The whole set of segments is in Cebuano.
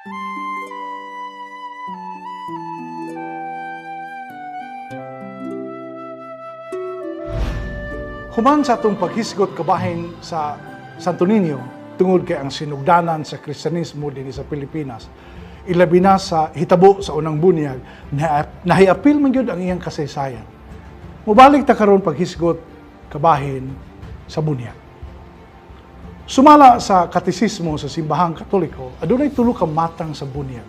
Human sa atong paghisgot kabahin sa Santo Niño, tungod kay ang sinugdanan sa Kristiyanismo dinhi sa Pilipinas, ilabi na sa hitabo sa unang bunyag, nahiapil man gyud ang iyang kasaysayan. Mubalik ta karon paghisgot kabahin sa bunyag. Sumala sa katisismo sa Simbahang Katoliko, adunay tulo ka matang sa bunyag.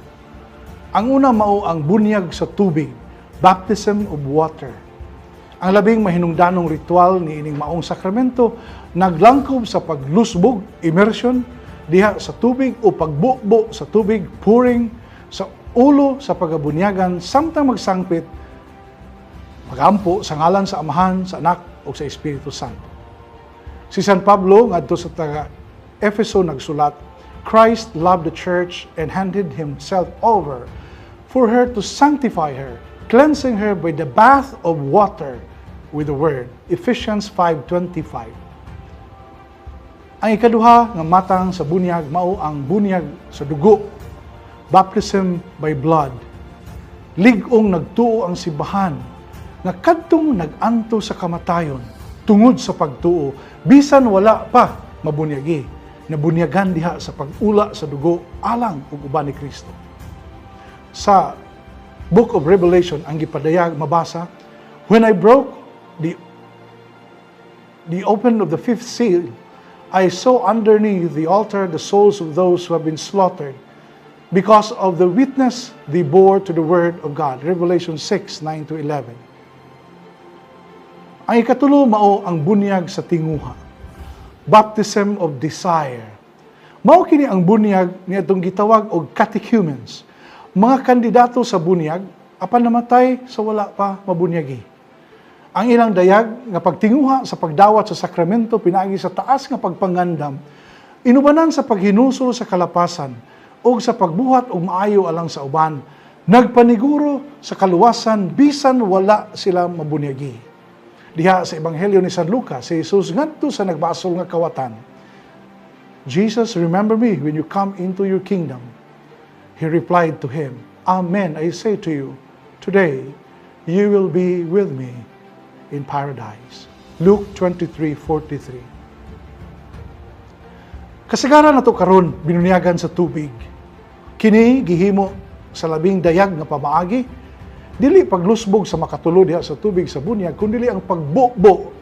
Ang una mao ang bunyag sa tubig, baptism of water. Ang labing mahinungdanong ritual ni ining maong sakramento naglangkob sa paglusbog, immersion, diha sa tubig o pagbubo sa tubig, pouring, sa ulo sa pagabunyagan samtang magsangpit, magampo sa ngalan sa Amahan, sa Anak ug sa Espiritu Santo. Si San Pablo ngadto sa taga Efeso nagsulat, "Christ loved the church and handed himself over for her to sanctify her, cleansing her by the bath of water with the word." Ephesians 5:25. Ang ikaduha nga matang sa bunyag mao ang bunyag sa dugo, baptism by blood. Lig-ong nagtuo ang simbahan nga kadtong nag-anto sa kamatayon tungod sa pagtuo, bisan wala pa mabunyagi, nabunyagan diha sa pag-ula sa dugo alang ug uban ni Kristo. Sa Book of Revelation ang gipadayag mabasa, "When I broke the open of the fifth seal, I saw underneath the altar the souls of those who have been slaughtered because of the witness they bore to the word of God." Revelation 6, 9 to 11. Ang ikatulo mao ang bunyag sa tinguha, baptism of desire. Mao kini ang bunyag ni atong gitawag og catechumens, mga kandidato sa bunyag apan namatay sa wala pa mabunyagi. Ang ilang dayag nga pagtinguha sa pagdawat sa sakramento pinaagi sa taas nga pagpangandam, inubanan sa paghinusol sa kalapasan o sa pagbuhat og maayo alang sa uban, nagpaniguro sa kaluwasan bisan wala sila mabunyagi. Diha sa Ebanghelyo ni San Lucas, si Jesus ngadto sa nagbasol nga kawatan. "Jesus, remember me when you come into your kingdom." He replied to him, "Amen, I say to you, today you will be with me in paradise." Luke 23:43. Kasagaran nato karon binunyagan sa tubig. Kini gihimo sa labing dayag nga pamaagi, dili paglusbog sa makatulo diha sa tubig sa bunyag, kundi ang pagbubo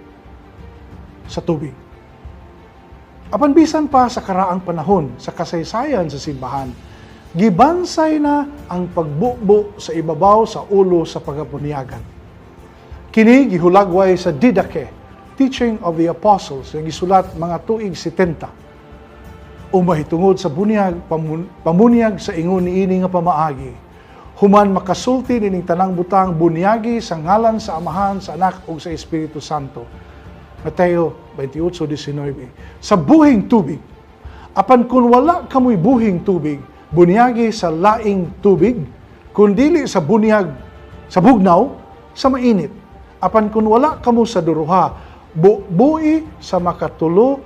sa tubig. Apan bisan pa sa karaang panahon sa kasaysayan sa simbahan, gibansay na ang pagbubo sa ibabaw sa ulo sa pagabunyagan. Kini gihulagway sa Didache, Teaching of the Apostles, nga gisulat mga tuig 70. O mahitungod sa bunyag, pamunyag sa ingon niini nga pamaagi. Human makasulti nining tanang butang, bunyagi sa ngalan sa Amahan, sa Anak ug sa Espiritu Santo. Mateo 28:19. Sa buhing tubig. Apan kung wala kamoy buhing tubig, bunyagi sa laing tubig, kun dili sa bunyag sa bugnaw, sa mainit. Apan kung wala kamo sa duruha, bubui sa makatulo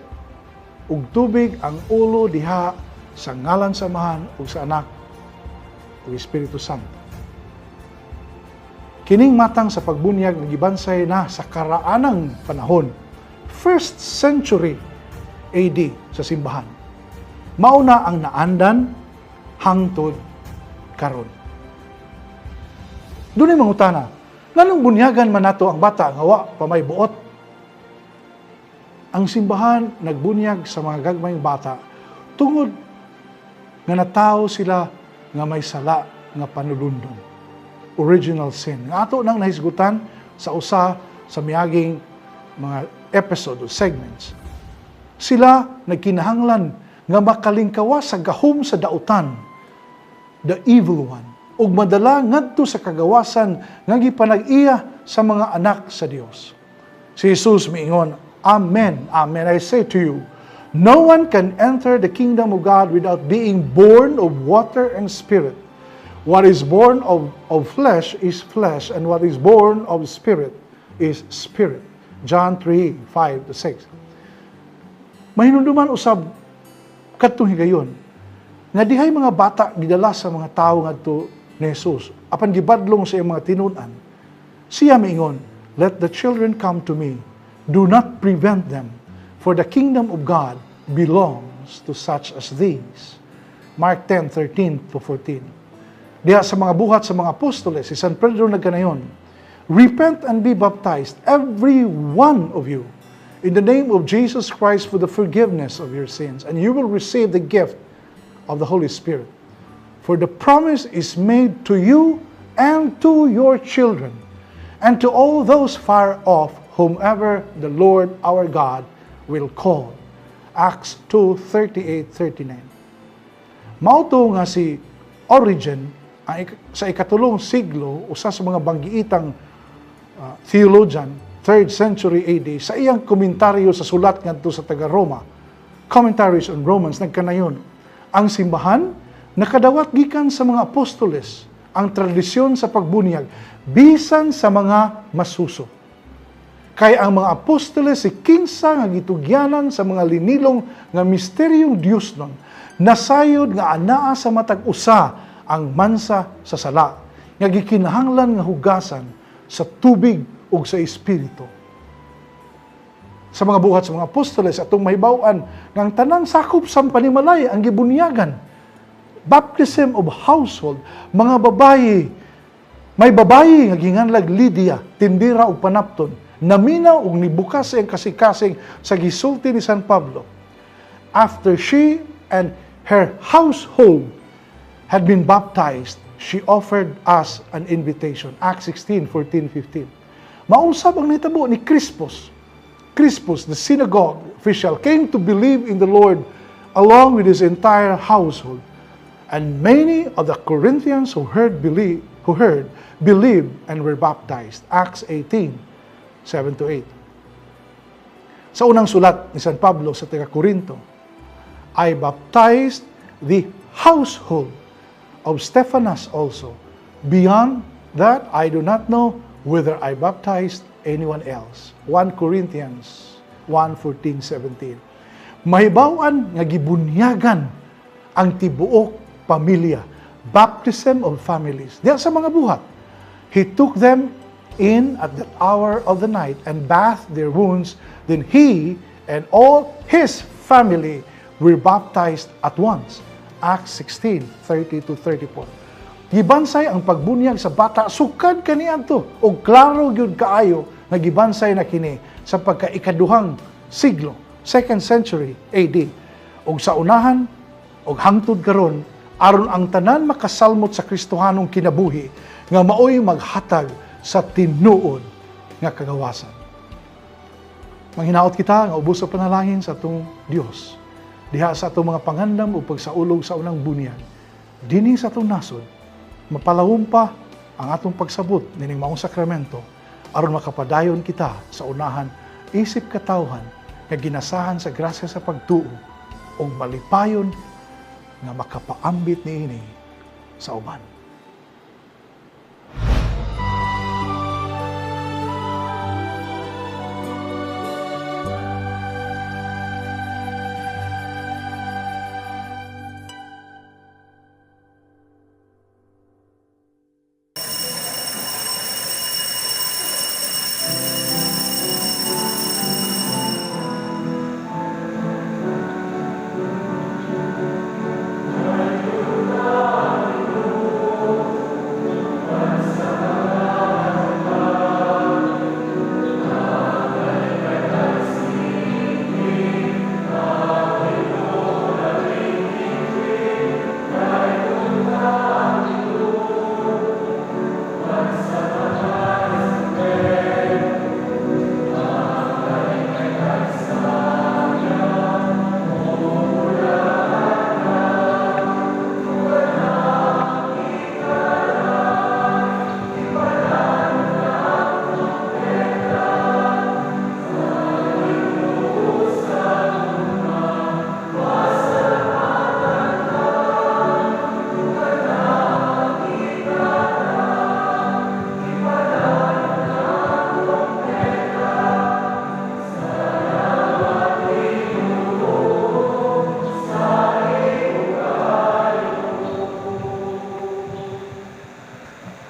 ug tubig ang ulo diha sa ngalan sa Amahan ug sa Anak ug Espiritu Santo. Kining matang sa pagbunyag nagibansay na sa karaanang panahon, first century AD sa simbahan. Mauna ang naandan hangtod karon. Dunay mangutana, nganong bunyagan man nato ang bata nga wa pa may buot? Ang simbahan nagbunyag sa mga gagmayng bata tungod nga natawo sila nga may sala nga panulundon. Original sin. Nga ato nang nahisgutan sa usa sa miaging mga episode o segments. Sila nagkinahanglan nga makalingkawas sa gahom sa dautan, the evil one, ug madala ngadto sa kagawasan nga gipanag-iya sa mga anak sa Dios. Si Jesus miingon, "Amen, amen, I say to you, no one can enter the kingdom of God without being born of water and spirit. What is born of flesh is flesh, and what is born of spirit is spirit." John 3, 5 to 6. Mahinumduman usab kadtong higayon Nga dihay mga bata gidala sa mga tawo ngadto ni Jesus apan gibadlong sa iyang mga tinun-an. Siya miingon, "Let the children come to me. Do not prevent them, for the kingdom of God belongs to such as these." Mark 10:13-14. Diha sa mga Buhat sa mga Apostoles, si San Pedro nagkanayon, "Repent and be baptized, every one of you, in the name of Jesus Christ for the forgiveness of your sins, and you will receive the gift of the Holy Spirit. For the promise is made to you and to your children, and to all those far off, whomever the Lord our God will call." Acts 2:38-39. Mao to nga si Origen ang sa ikatulong siglo, usa sa mga banggiitang theologian, 3rd century AD, sa iyang komentaryo sa sulat ngadto sa taga Roma, Commentaries on Romans, nagkanayon, ang simbahan nakadawat gikan sa mga apostoles ang tradisyon sa pagbunyag bisan sa mga masuso. Kay ang mga apostoles si kinsa nga gitugyanan sa mga linilong nga misteryong Dios nun, nasayod nga anaa sa matag usa ang mansa sa sala, nga gikinahanglan nga hugasan sa tubig ug sa espiritu. Sa mga Buhat sa mga Apostoles, atong mahibaw-an nga ang tanang sakop sa panimalay ang gibunyagan. Baptism of household, mga babayi, may babayi nga ginganlag Lydia, tindira og panapton, naminaw og nibukas sa iyang kasikasing sa gisulti ni San Pablo. After she and her household had been baptized, she offered us an invitation. Acts 16, 14, 15. Mausab ang nahitabo ni Crispus. Crispus, the synagogue official, came to believe in the Lord along with his entire household. And many of the Corinthians who heard, believed and were baptized. Acts 18, 7 to 8. Sa unang sulat ni San Pablo sa taga Corinto, "I baptized the household of Stephanas also. Beyond that, I do not know whether I baptized anyone else." 1 Corinthians 1, 14, 17. Mahibaw-an nga gibunyagan ang tibuok pamilya. Baptism of families. Diya sa mga Buhat, "He took them in at that hour of the night and bathed their wounds. Then he and all his family were baptized at once." Acts 16, 30 to 34. Gibansay ang pagbunyag sa bata sukad kaniadto og klaro gyud kaayo nga gibansay na kini sa pagka-ikaduhang siglo, 2nd century AD. Og sa unahan og hangtod karon, aron ang tanan makasalmot sa Kristohanong kinabuhi nga maoy maghatag sa tinuod nga kagawasan. Manghinaot kita nga ubos sa panalangin sa atong Dios diha sa atong mga pangandam o pagsaulog sa unang bunyag dinhi sa atong nasod, mapalawom pa ang atong pagsabot nining maong sakramento aron makapadayon kita sa unahan isip katawhan nga ginasahan sa grasya sa pagtuo ug malipayon nga makapaambit niini sa uban.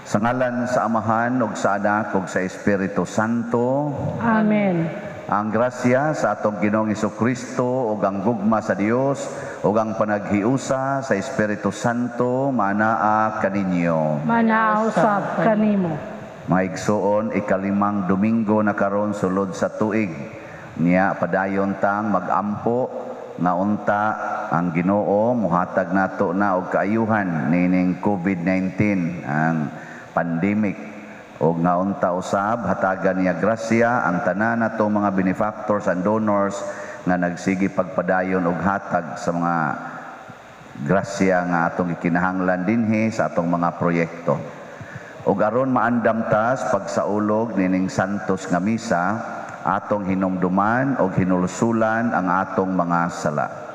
Sa ngalan sa Amahan ug sa Anak ug sa Espiritu Santo. Amen. Ang grasya sa atong Ginoong Kristo ug ang gugma sa Dios ug ang panaghiusa sa Espiritu Santo manaa kaninyo. Manaa usab kanimo. Mga igsuon, ikalimang Domingo na karon sulod sa tuig. Niya padayon tang magampo nga unta ang Ginoo muhatag nato na og kaayuhan nining COVID-19, ang pandemic, og nga unta usab hatagan niya grasya ang tanan nato mga benefactors and donors nga nagsige pagpadayon og hatag sa mga grasya nga atong gikinahanglan dinhi sa atong mga proyekto. Og aron maandam tas pagsaulog nining santos nga misa, atong hinumduman og hinulsulan ang atong mga sala.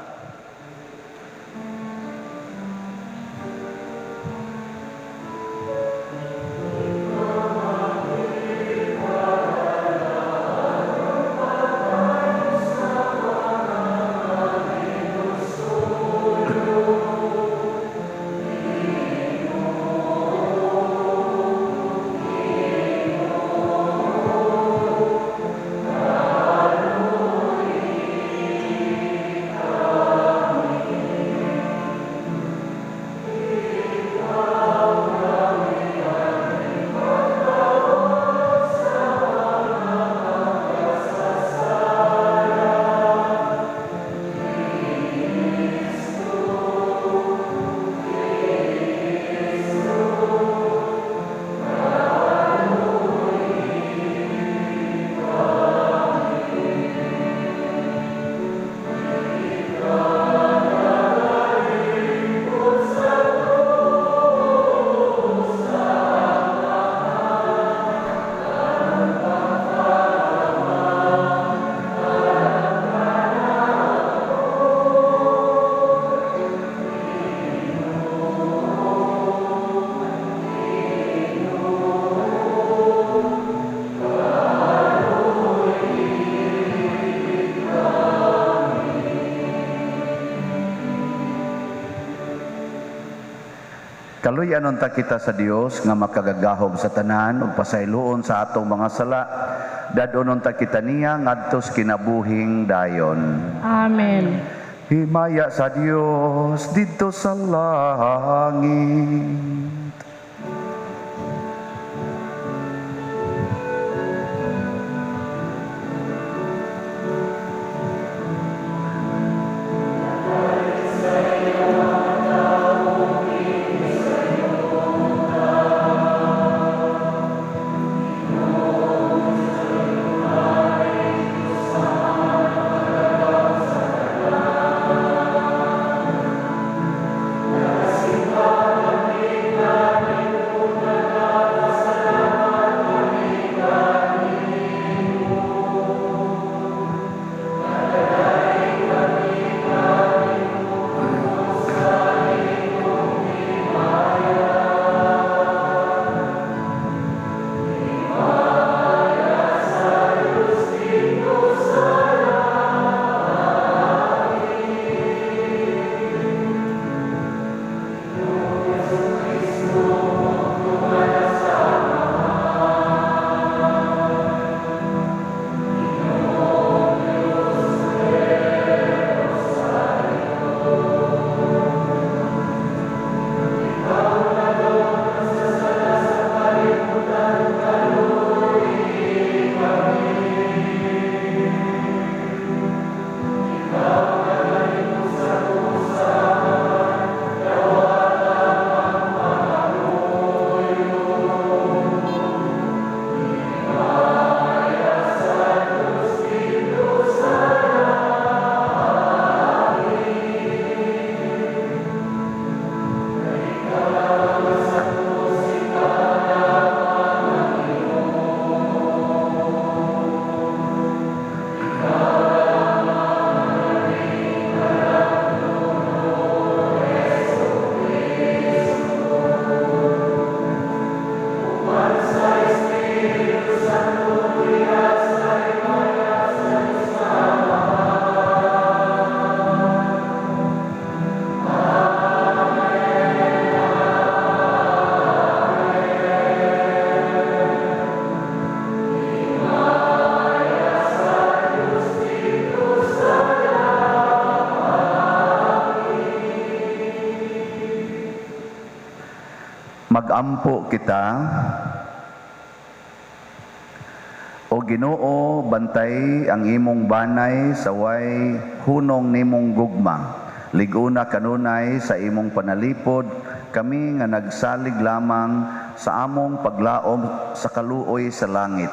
Kaluy-an unta kita sa Dios nga makagagahom sa tanan ug pasayloon sa atong mga sala. Dad-on unta kita niya ngadtos kinabuhing dayon. Amen. Himaya sa Dios didto sa langit. Magampo kita. O Ginoo, bantay ang imong banay sa way hunong nimong gugma. Liguna kanunay sa imong panalipod kami nga nagsalig lamang sa among paglaom sa kaluoy sa langit.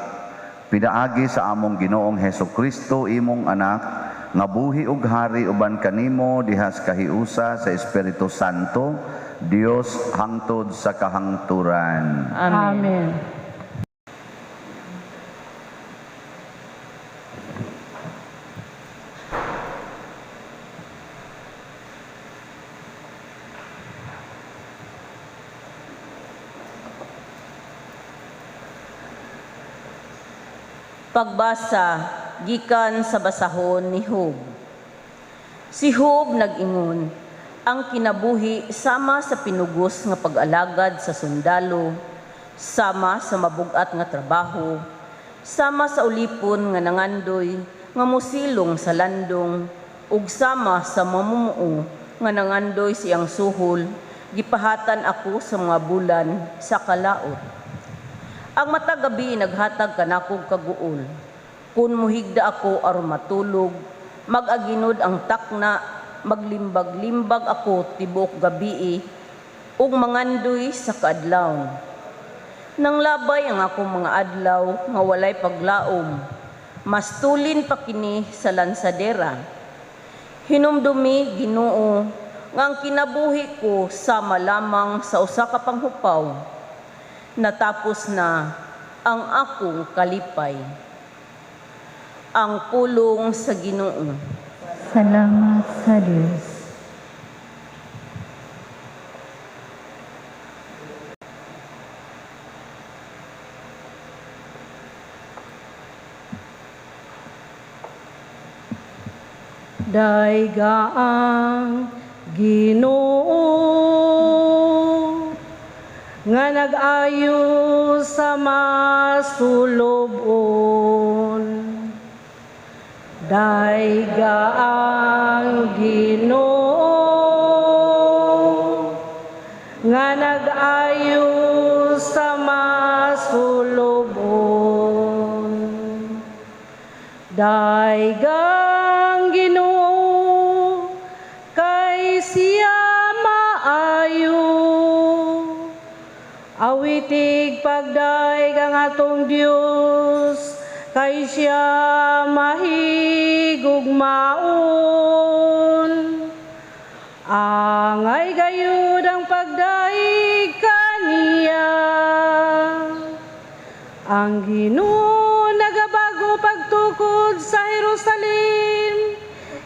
Pinaagi sa among Ginoong Hesus Kristo, imong anak, nga buhi ug hari uban kanimo diha sa kahiusa sa Espiritu Santo, Dios hangtod sa kahangturan. Amen. Pagbasa gikan sa basahon ni Job. Si Job nag-ingon, ang kinabuhi sama sa pinugos nga pag-alagad sa sundalo, sama sa mabugat nga trabaho, sama sa ulipon nga nangandoy nga mosilong sa landong, ug sama sa mamumuo nga nangandoy siyang suhol, gipahatan ako sa mga bulan sa kalaot. Ang matag gabi naghatag kanakog kaguol. Kun muhigda ako aron matulog, mag-aginod ang takna, maglimbag-limbag ako tibuok gabii, ug mangandoy sa kaadlawon. Nanglabay ang akong mga adlaw nga walay paglaom, mas tulin pa kini sa lansadera. Hinumdumi, Ginoo, nga ang kinabuhi ko sama lamang sa usa ka panghupaw. Natapos na ang akong kalipay. Ang pulong sa Ginoo. Salamat sa Diyos. Dayga ang Ginoo nga nag-ayo sa masulobon. Dayga ang Ginoo nga nag-ayo sa masulobon. Dayga ang Ginoo kay siya maayo. Awitig pagdaig ang atong Dios kay siya mahigugmaon. Angay gayud ang pagdaig kaniya. Ang Ginoo nagabago pagtukod sa Jerusalem,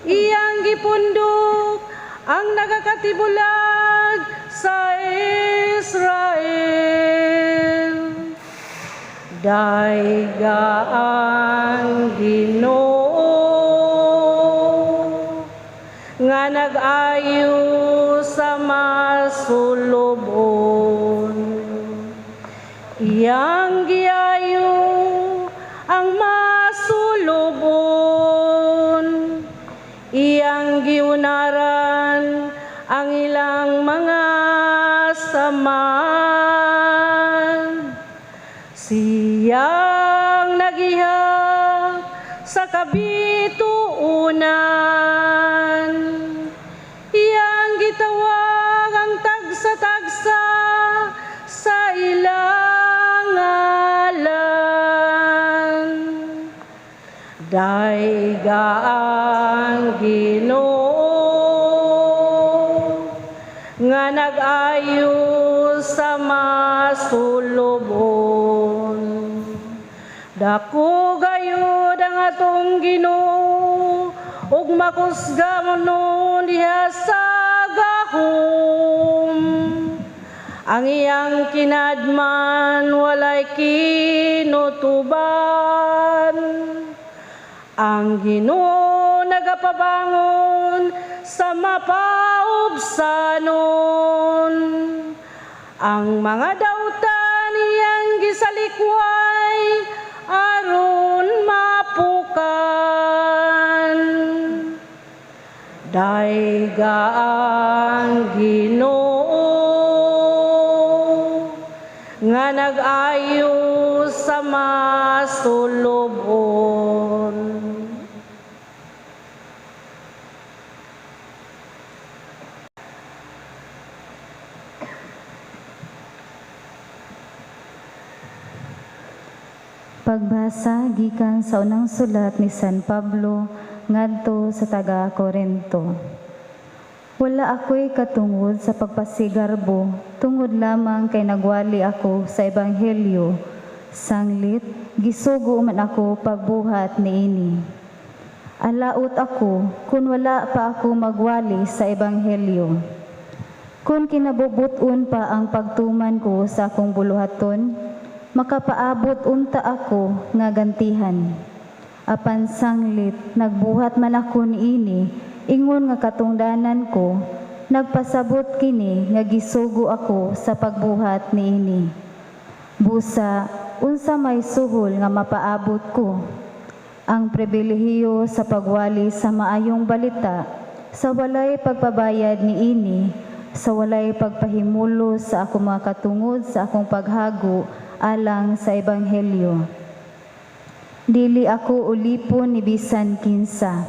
iyang gipundok ang nagakatibulag sa Israel. Dayga ang Ginoo nga nag-ayo sa masulobon. Iyang giayo ang masulobon, iyang giunaran ang ilang mga samad. Siyang nagihap sa kabituunan, iyang gitawag ang tagsa-tagsa sa ilang ngalan. Dayga ang Ginoo nga nag-ayo sa masulobon. Dako gayud ang atong Ginoo ug makusgan diha sa gahom. Ang iyang kinadman walay kinutuban. Ang Ginoo nagapabangon sa mapaubsanon. Ang mga dautan iyang gisalikway aron mapukan. Dayga ang Ginoo nga nag-ayo sa masulobon. Pagbasa gikan sa unang sulat ni San Pablo ngadto sa taga Korinto. Wala ako'y katungod sa pagpasigarbo, tungod lamang kay nagwali ako sa ebanghelyo. Sanglit, gisugo man ako pagbuhat niini. Alaot ako kun wala pa ako magwali sa ebanghelyo. Kun kinabubuton pa ang pagtuman ko sa akong buluhaton, makapaabot unta ako nga gantihan. Apan sanglit, nagbuhat man ako niini, ingon nga katungdanan ko, nagpasabot kini nga gisugo ako sa pagbuhat niini. Busa, unsa may suhol nga mapaabot ko? Ang pribilehiyo sa pagwali sa maayong balita, sa walay pagpabayad niini, sa walay pagpahimulo sa akong mga katungod sa akong paghago alang sa ebanghelyo. Dili ako ulipon ni bisan kinsa.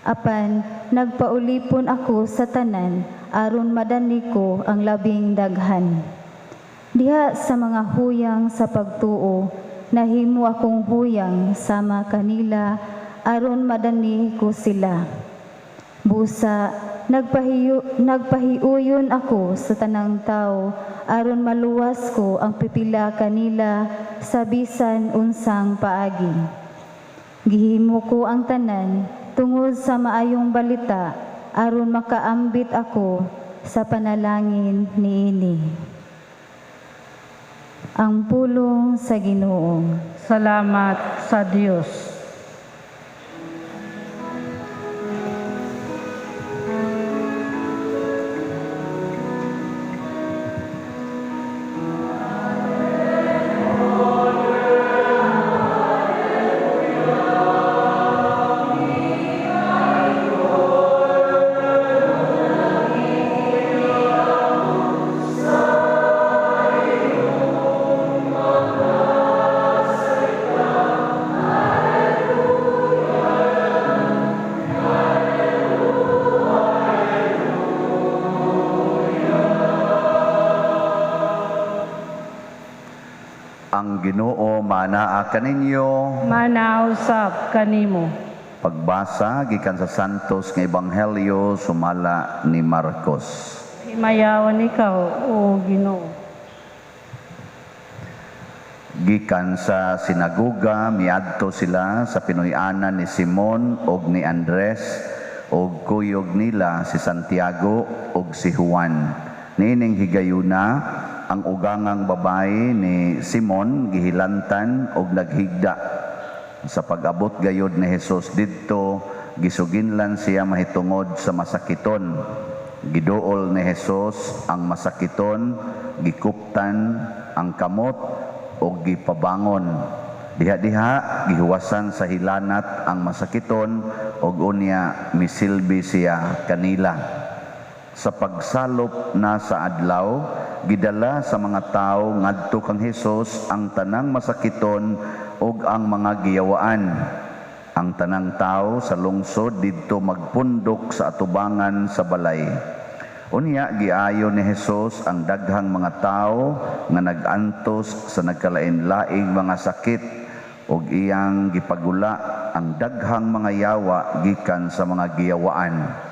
Apan nagpaulipon ako sa tanan aron madani ko ang labing daghan. Diha sa mga huyang sa pagtuo, nahimo akong huyang sama kanila aron madani ko sila. Busa nagpahiuyon ako sa tanang tao aron maluwas ko ang pipila kanila sa bisan unsang paagi. Gihimo ko ang tanan tungod sa maayong balita aron makaambit ako sa panalangin niini. Ang pulong sa Ginoo. Salamat sa Dios. Ang Ginoo manaa kaninyo. Manausap kanimo. Pagbasa gikan sa Santos nga Ebanghelyo sumala ni Marcos. Himayawan ikaw, o Ginoo. Gikan sa sinagoga miadto sila sa Pinoy-anan ni Simon og ni Andres og kuyog nila si Santiago og si Juan. Niining higayuna ang ugangang babae ni Simon gihilantan og naghigda. Sa pag-abot gayod ni Jesus didto, gisuginlan siya mahitungod sa masakiton. Giduol ni Jesus ang masakiton, gikuptan ang kamot og gipabangon. Diha-diha gihuwasan sa hilanat ang masakiton og unya misilbi siya kanila. Sa pagsalop na sa adlaw, gidala sa mga tao ngadto kang Hesus ang tanang masakiton ug ang mga giyawaan. Ang tanang tao sa lungsod didto magpundok sa atubangan sa balay. Unya giayo ni Hesus ang daghang mga tao nga nag-antos sa nagkalain-laing mga sakit ug iyang gipagula ang daghang mga yawa gikan sa mga giyawaan.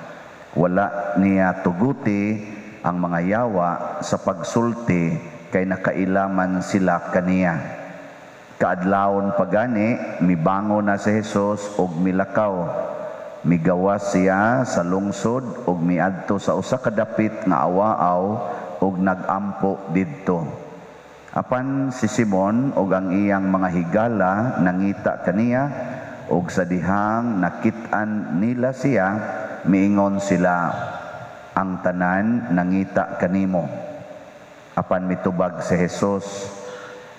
Wala niya tuguti ang mga yawa sa pagsulti kay nakailaman sila kaniya. Kaadlawon pagani, mibango na si Jesus og milakaw. Migawas siya sa lungsod og miadto sa usa ka dapit nga awaaw og nagampo didto. Apan si Simon og ang iyang mga higala nangita kaniya og sa dihang nakit-an nila siya, miingon sila, ang tanan nangita kanimo. Apan mitubag si Jesus,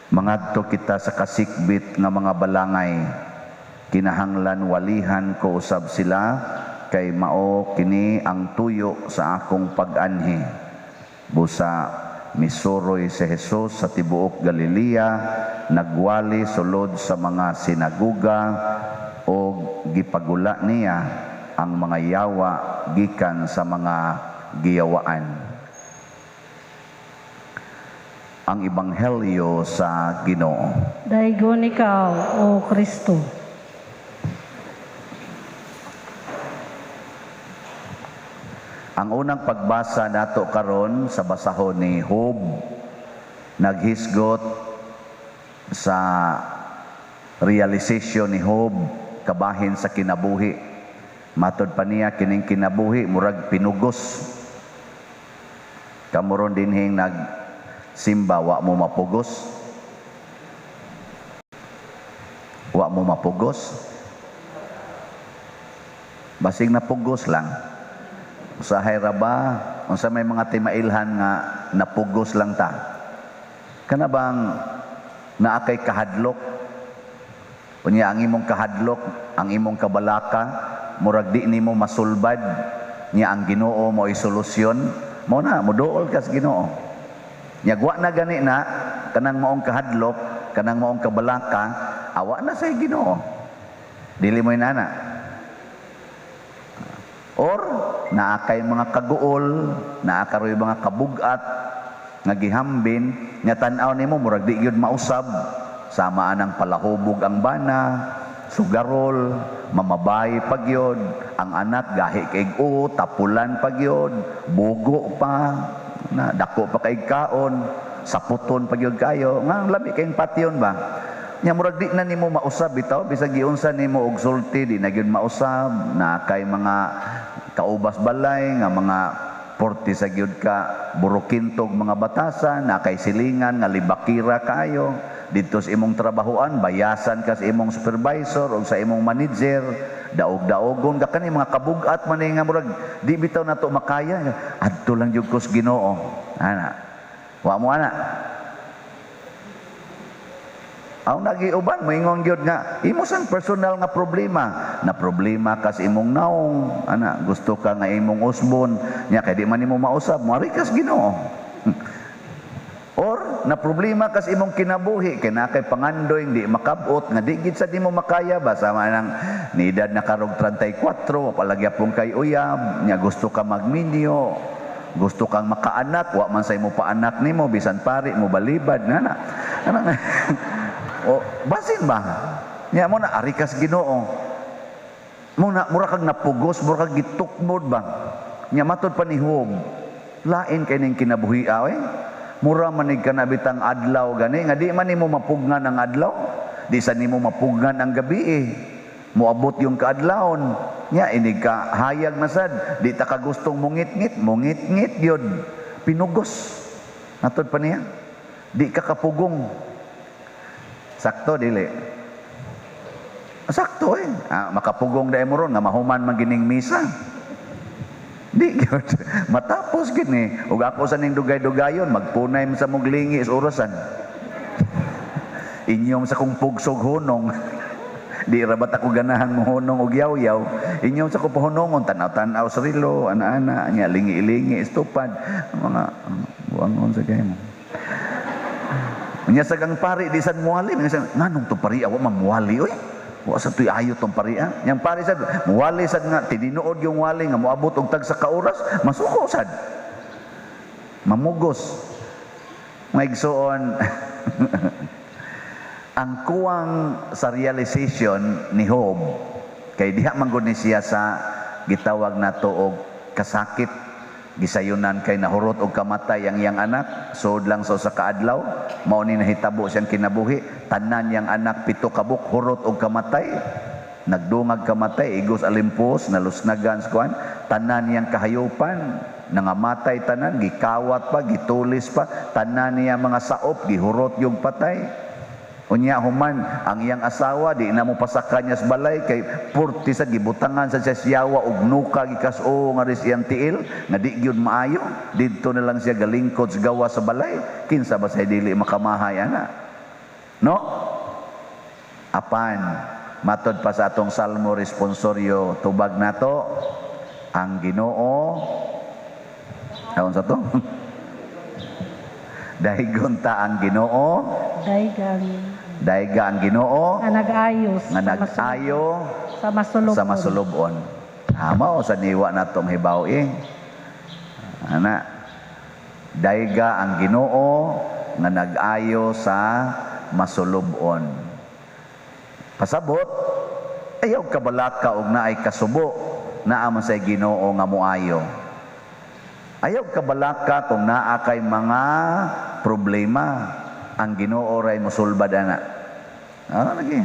mangadto kita sa kasikbit nga mga balangay. Kinahanglan walihan ko usab sila, kay mao kini ang tuyo sa akong pag-anhi. Busa Misuroy si Jesus sa tibuok Galilea, nagwali sulod sa mga sinaguga og gipagula niya ang mga yawa gikan sa mga giyawaan. Ang Ebanghelyo sa Ginoo. Daygon ikaw, O Kristo. Ang unang pagbasa nato karon sa basahon ni Job, naghisgot sa realization ni Job kabahin sa kinabuhi. Matod pa niya kining kinabuhi murag pinugos. Kamuron dinhing nagsimba, wa mo mapugos. Wa mo mapugos. Basig napugos lang. Usahay ra ba unsa may mga timailhan nga napugos lang ta? Kana bang naa kay kahadlok? Unya ang imong kahadlok, ang imong kabalaka, murag di nimo masulbad, nya ang Ginoo mo'y solusyon, mo na moduol ka sa Ginoo. Nya wa na gani na kanang maong kahadlok, kanang maong kabalaka, awa na sa Ginoo. Dili mo inana. Or naa kay mga kaguol, naa karoy mga kabugat nga gihambin, nga tan-aw nimo murag di gyud mausab, sama anang palahubog ang bana, sugarol, mamabay pagyod, ang anak gahi kay o, tapulan pagyod, bugo pa, na dako pa kay kaon, saputon pagyod kayo, nga lami kayong patyon ba? Nya murag di na nimo mausab bitaw, bisag giunsa nimo og sulti di na gyud mausab, na kay mga kaubas balay nga mga porti sa gyud ka burukintog mga batasan, na kay silingan nga libakira kayo didto sa imong trabahoan, bayasan ka sa imong supervisor o sa imong manager, daog-daogon ka kani mga kabugat man nga murag di bitaw nato makaya, adto lang gyud ko sa Ginoo. Ana, wa mo ana. Aw nagiuban moingon gyud nga imo sang personal nga problema, na problema ka sa imong naong, ana gusto ka nga imong usbon, nya kay di man nimo mausab, moari ka sa Ginoo. Or na problema ka sa imong kinabuhi, kay naa kay pangandoy di makabot, nga di gid sa di mo makaya ba, sama nang ni edad na karog 34, palagi pong kay uyab, nya gusto ka magminyo, gusto kang makaanak, wa man sa imo paanak nimo, bisan pari mo balibad nga na. Ana o basin ba? Nya mo na ari kas Ginoo. Mo na mura kag napugos, mura kag gitukmod ba? Nya matod pa ni Job, lain kay ning kinabuhi eh. Mura manig ka na bitang adlaw gani nga di man nimo mapugnan ang adlaw, di sa nimo mapugnan ang gabi eh. Moabot yung kaadlawon. Nya inig ka hayag na sad, di ta ka gustong mungitngit, mungitngit gyud. Pinugos. Matod pa niya. Di ka kapugong. Sakto dili. Sakto eh. Makapugong dai mo ron nga mahuman man gining misa. Di gyud. Matapos gid ni. Ug ako sa ning dugay-dugayon magpunay man sa muglingi sa orasan. Inyong sa kong pugsog hunong. Di ra bat ako ganahan mohunong og yaw-yaw. Inyong sa kong pahunongon tan-aw-tan-aw sa relo, ana-ana nya lingi-lingi estupad mga buangon sa kay mo. Nya sagang pari di sad muwali, nganong tong pari awa mamuwali oy. Wa sa tuy ayo tong pari ah. Yang pari sad muwali sad nga tinuod yung wali nga moabot og tag sa ka oras, masuko sad. Mamugos. Mga igsoon, ang kuwang sa realization ni Job kay diha man gud ni siya sa gitawag nato og kasakit, gisayunan kay nahurot og kamatay ang iyang anak, suod lang sa usa ka adlaw, mao ni nahitabo siyang kinabuhi, tanan iyang anak 7 ka buok hurot og kamatay, nagdungag kamatay, igos alimpos, nalusnagan sa kuan, tanan niyang kahayupan, nangamatay tanan, gikawat pa, gitulis pa, tanan niya mga saop, gihurot yung patay. Unya human ang iyang asawa di na mo pasaka niya sa balay kay purti sa gibutangan sa siya siyawa og nuka gikas-o nga ris iyang tiil nga di gyud maayo, didto na lang siya galingkod sa gawa sa balay, kinsa ba say dili makamahay ana, no? Apan matod pa sa atong Salmo responsorio, tubag nato ang Ginoo. Aon sa to? Daygon ta ang Ginoo. Daygang Dayga ang Ginoo nga nag-ayo nga nag-ayo sa masulubon. Sa masulubon. Tama o sa niwa na itong hibaw eh. Ana, dayga ang Ginoo nga nag-ayo sa masulubon. Pasabot, ayaw kabalaka og naay kasubo, naa man sa Ginoo nga moayo. Ayaw kabalaka kung naa kay mga problema, ang Ginoo ray mosulbad ana. Ah, lagi.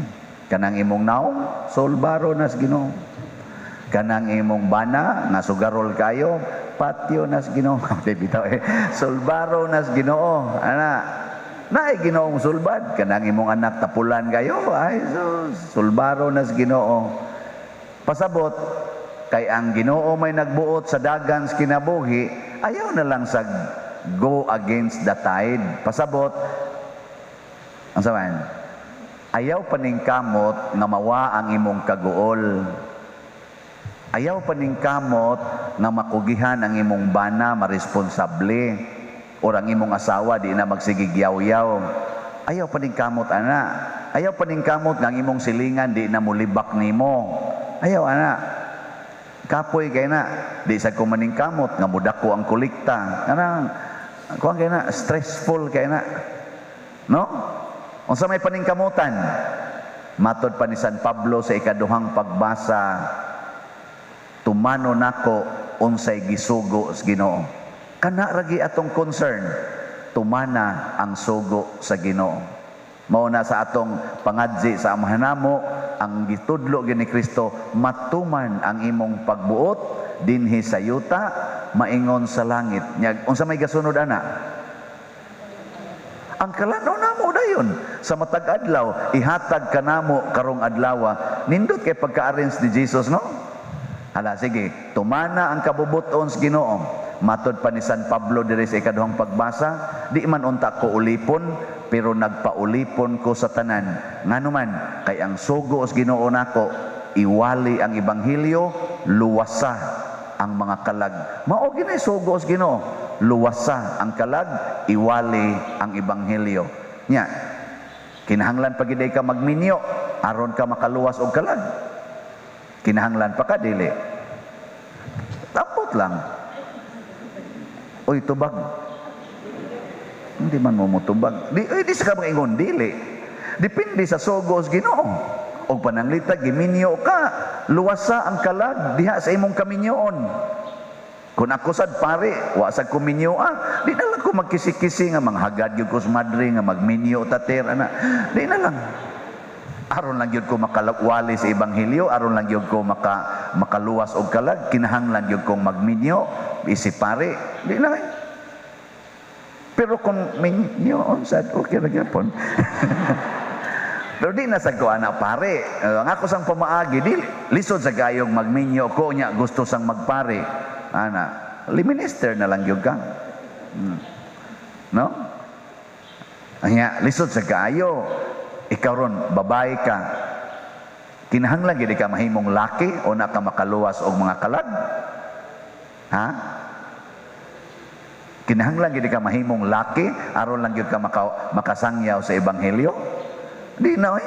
Kanang imong naong, sulbaro nas Ginoo. Kanang imong bana nga sugarol kayo, patyo nas Ginoo. Di bitaw eh. Sulbaro nas Ginoo. Ana, naay Ginoong sulbad. Kanang imong anak tapulan kayo, ay sus, sulbaro nas Ginoo. Pasabot kay ang Ginoo may nagbuot sa dagan sa kinabuhi, ayaw na lang sa go against the tide. Pasabot, ang saman, ayaw paningkamot nga mawa ang imong kaguol. Ayaw paningkamot nga makugihan ang imong bana, maresponsable, or ang imong asawa di na magsigig yaw-yaw. Ayaw paningkamot ana. Ayaw paningkamot nga ang imong silingan di na mulibak nimo. Ayaw ana. Kapoy kay na, di sa ko maningkamot nga mudako ang kolekta. Kanang kuan kay na, stressful kay na. No? Unsa may paningkamutan? Matod pa ni San Pablo sa ikaduhang pagbasa, tumano nako unsay gisugo sa Ginoo. Kana ragi atong concern, tumana ang sugo sa Ginoo. Mao na sa atong pangadzi sa Amahan namo, ang gitudlo gyud ni Kristo, matuman ang imong pagbuot dinhi sa yuta, maingon sa langit. Nya unsa may gasunod ana? Ang kalanaw namo dayon sa matag adlaw, ihatag kanamo karong adlawa. Nindot kay pagka-arrange ni Jesus, no? Hala sige, tumana ang kabubuton sa Ginoo. Matod pa ni San Pablo diri sa ikaduhang pagbasa, di man unta ko ulipon, pero nagpaulipon ko sa tanan. Ngano man, kay ang sugo sa Ginoo nako, iwali ang ebanghelyo, luwasa ang mga kalag. Mao gini sugo sa Ginoo, luwasa ang kalag, iwali ang ebanghelyo. Nya, kinahanglan pa gid ka magminyo aron ka makaluwas og kalag. Kinahanglan pa ka dili. Tapot lang. Uy, tubag. Hindi man mo motubag. Di sa ka ingon dili. Depende sa sugo sa Ginoo. Og pananglita giminyo ka, luwasa ang kalag diha sa imong kaminyoon. Kung ako sad pare, wa sad ko minyo ah. Di na lang ko magkisi-kisi nga manghagad gyud ko sa madre nga magminyo tater ana. Di na lang. Aron lang gyud ko makalawali sa ebanghelyo, aron lang gyud ko makaluwas og kalag, kinahanglan gyud kong magminyo isip pare. Di na. Pero kung minyo sad okay ra gyapon. Pero di na sad ko ana pare. Ang ako sang pamaagi di lisod sa gayong magminyo ko nya gusto sang magpare. Ana, minister na lang gyud ka. No? Anya lisod sa kaayo. Ikaw ron babae ka. Kinahanglan gyud ka mahimong laki o na ka makaluwas og mga kalag? Ha? Kinahanglan gyud ka mahimong laki aron lang gyud ka makasangyaw sa ebanghelyo? Di na oy.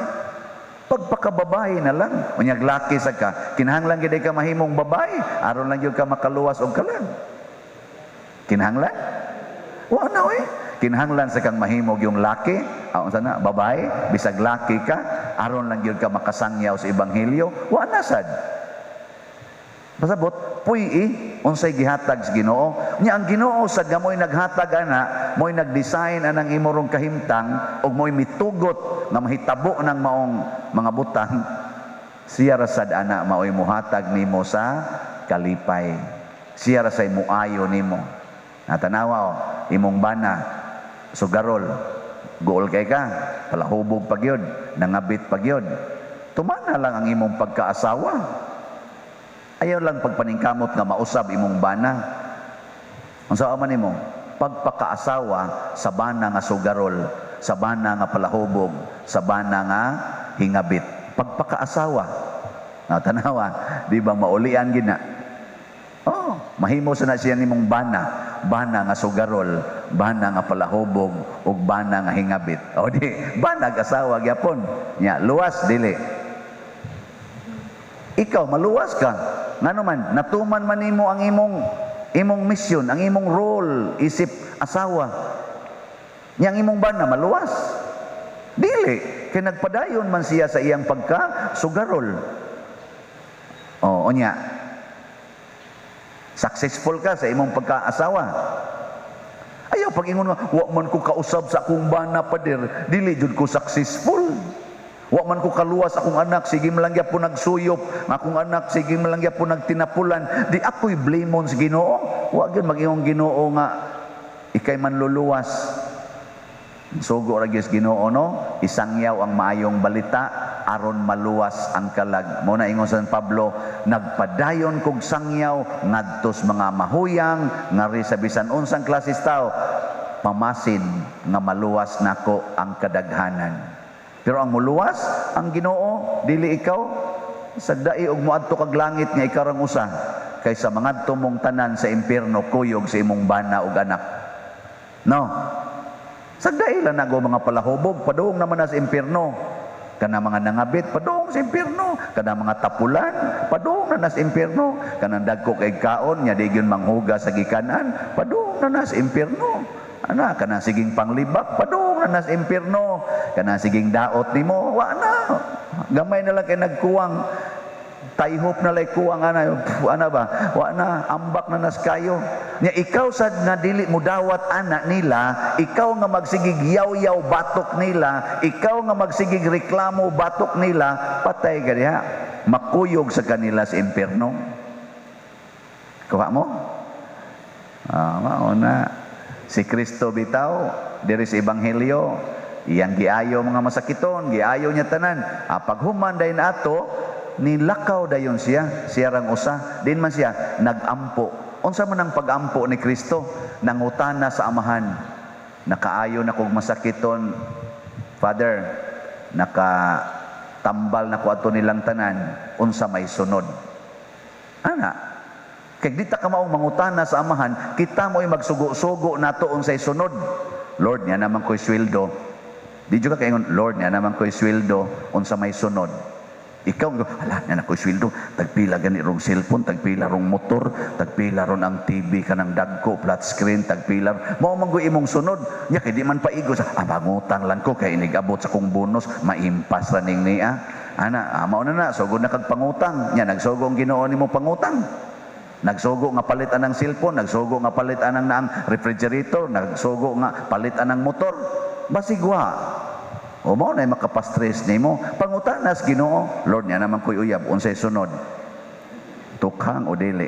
Pagpakababae na lang. Unyag laki sa ka, kinahanglan gyud ka mahimong babae aron lang gyud ka makaluwas og kalag. Kinahanglan? Wa na oy. Kinahanglan sa kang mahimog yung laki, unsa na babae, bisag laki ka, aron lang gyud ka makasangyaw sa ebanghelyo, wa na sad. Pasabot, puy-i, unsay gihatag sa Ginoo. Nya ang Ginoo sad nga mo'y naghatag ana, mo'y nagdesign anang imorong kahimtang ug mo'y mitugot nga mahitabo ng maong mga butang. Siya ra sad ana mao'y muhatag nimo sa kalipay. Siya ra say muayo nimo. Natanawa o, imong bana, sugarol, guol kay ka, palahubog pa gyud, nangabit pa gyud. Tumana lang ang imong pagkaasawa. Ayaw lang pagpaningkamot nga mausab imong bana. Unsa man nimo? Pagpakaasawa sa bana nga sugarol, sa bana nga palahubog, sa bana nga hingabit. Pagpakaasawa. Natanawa, di ba maulian gid na? Oh. Mahimo sa na siya nimong bana, bana nga sugarol, bana nga palahubog, ug bana nga hingabit. O di, bana asawa gyapon. Nya, luwas dili. Ikaw maluwas ka. Ngano man, natuman man nimo ang imong misyon, ang imong role isip asawa. Nya ang imong bana maluwas. Dili, kay nagpadayon man siya sa iyang pagka sugarol. O, unya. Successful ka sa imong pagkaasawa. Ayaw pag ingon nga, "Wa man ko kausab sa akong bana, pader, dili jud ko successful. Wa man ko kaluwas akong anak, sige man lang gyapon nagsuyop, ang akong anak sige man lang gyapon nagtinapulan, di ako'y blamon sa Ginoo." Wa gyud mag-ingon Ginoo nga ikay manluluwas. Sugo ra gyud sa Ginoo, no? Isangyaw ang maayong balita aron maluwas ang kalag. Mo na ingon San Pablo, "Nagpadayon kog sangyaw ngadtos mga mahuyang ngari sa bisan unsang klases tao, pamasin nga maluwas nako ang kadaghanan." Pero ang muluwas ang Ginoo, dili ikaw. Sagdai og moadto kag langit nga ikaw rang usa kaysa mangadto mong tanan sa impierno kuyog sa imong bana ug anak. No? Sagdai lang nago mga palahubog, padung naman na sa impierno. Kana mga nangabit, padung sa impierno. Kana mga tapulan, padung na sa impierno. Kanang dagko kay kaon, nya di gyud manghugas sa gikanan, padung na sa impierno. Ana, kana siging panglibak, padung na sa impierno. Kana siging daot nimo, wa na. Gamay na lang kay nagkuwang. Tayhop na lay kuwang ana, pf, ana ba? Wa na, ambak na nas kayo. Nya ikaw sad nga dili mo dawat ana nila, ikaw nga magsigig yaw-yaw batok nila, ikaw nga magsigig reklamo batok nila, patay ka diha. Makuyog sa kanila sa impierno. Kuha mo? Ah, mao na. Si Kristo bitaw, diri sa Ebanghelyo, iyang giayo mga masakiton, giayo niya tanan. Ah, paghuman dayon ato, nilakaw dayon siya, siya rang usa. Din man siya nagampo. Unsa man ang pagampo ni Kristo? Nangutana sa Amahan. "Nakaayo na kog masakiton, Father, nakatambal na ko ato nilang tanan, unsa may sunod?" Ana, kay di ta ka maong mangutana sa Amahan, kita mo'y magsugo-sugo nato unsay sunod. "Lord, niya naman ko'y sweldo." Di jud ka kaingon, "Lord, niya naman ko'y sweldo, unsa may sunod?" Ikaw, "Ala, niya na ko'y sweldo, tagpila gani rong cellphone, tagpila rong motor, tagpila ron ang TV kanang dagko, flat screen, tagpila." Mao man imong sunod. Nya kay di man paigo sa, "Ah, mangutang lang ko kay inigabot sa kong bonus, maimpas ra ning niya." Ana, ah, mao na na, sugod na kag pangutang. Nya nagsugo ang Ginoo nimo pangutang. Nagsugo nga palit anang cellphone, nagsugo nga palit anang naang refrigerator, nagsugo nga palit anang motor. Basigwa. O mao na makapastress nimo. Pangutanas Ginoo, "Lord, niya naman ko'y uyab, unsay sunod? Tukhang o dili?"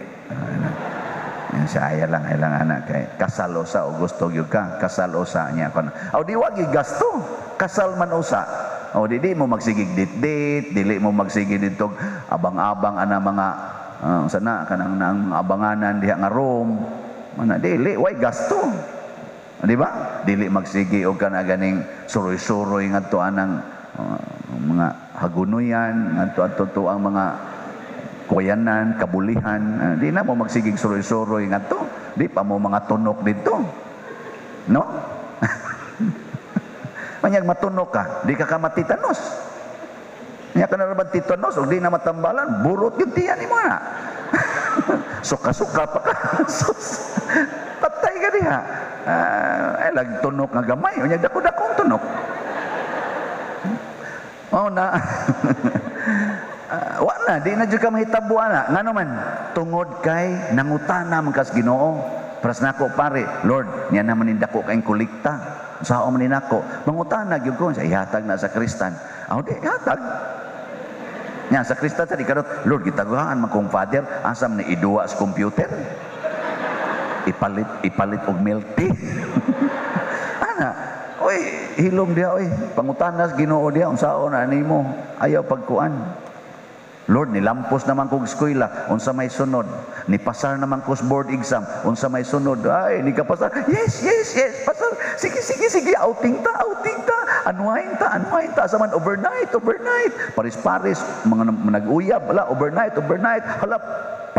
Yan siya, ay lang, ay lang anak kay kasal usa o gusto gyud ka, kasal usa niya kon. O di wag gasto, kasal man usa. O di di mo magsigig dit-dit, dili mo magsigig dito abang-abang ana mga sana kanang nang abanganan diha nga room. Mana dili way gasto. Di ba? Dili magsigi og kana ganing suroy-suroy ngadto anang mga hagunoyan ngadto adto to ang mga kuyanan, kabulihan. Di na mo magsigig suroy-suroy ngadto. Di pa mo mga tunok dito. No? Manyag matunok ka, di ka kamatitanos. Nya ka na raban titanos og di na matambalan, burot yung tiyan nimo na. Suka-suka pa ka. Sus. Patay ka diha. Ay lag tunok nga gamay, unya dako-dakong tunok. Oh na. Wa na, di na jud ka mahitabo ana. Ngano man, tungod kay nangutana man kas Ginoo. Pras nako pare, "Lord, niya naman nindako kayong kolekta. Sao man ni nako?" Mangutana gyud ko, sa ihatag na sa kristan. Aw di hatag. Nya sa kristan sa di karot, "Lord, gitaguhaan man kong father, asa man ni iduwa sa computer? Ipalit ipalit og milk tea." Ana, oy, hilom diha oy, pangutanas Ginoo diha unsaon na nimo, ayaw pagkuan. "Lord, nilampos naman kog eskwela, unsa may sunod? Nipasar naman ko sa board exam, unsa may sunod? Ay, ni ka pasar." Yes, pasar. Sige, sige, sige, outing ta, outing ta. Unwind ta, unwind ta. Asa man, overnight, overnight. Paris-paris, mga nag-uyab, wala, overnight, overnight. Hala,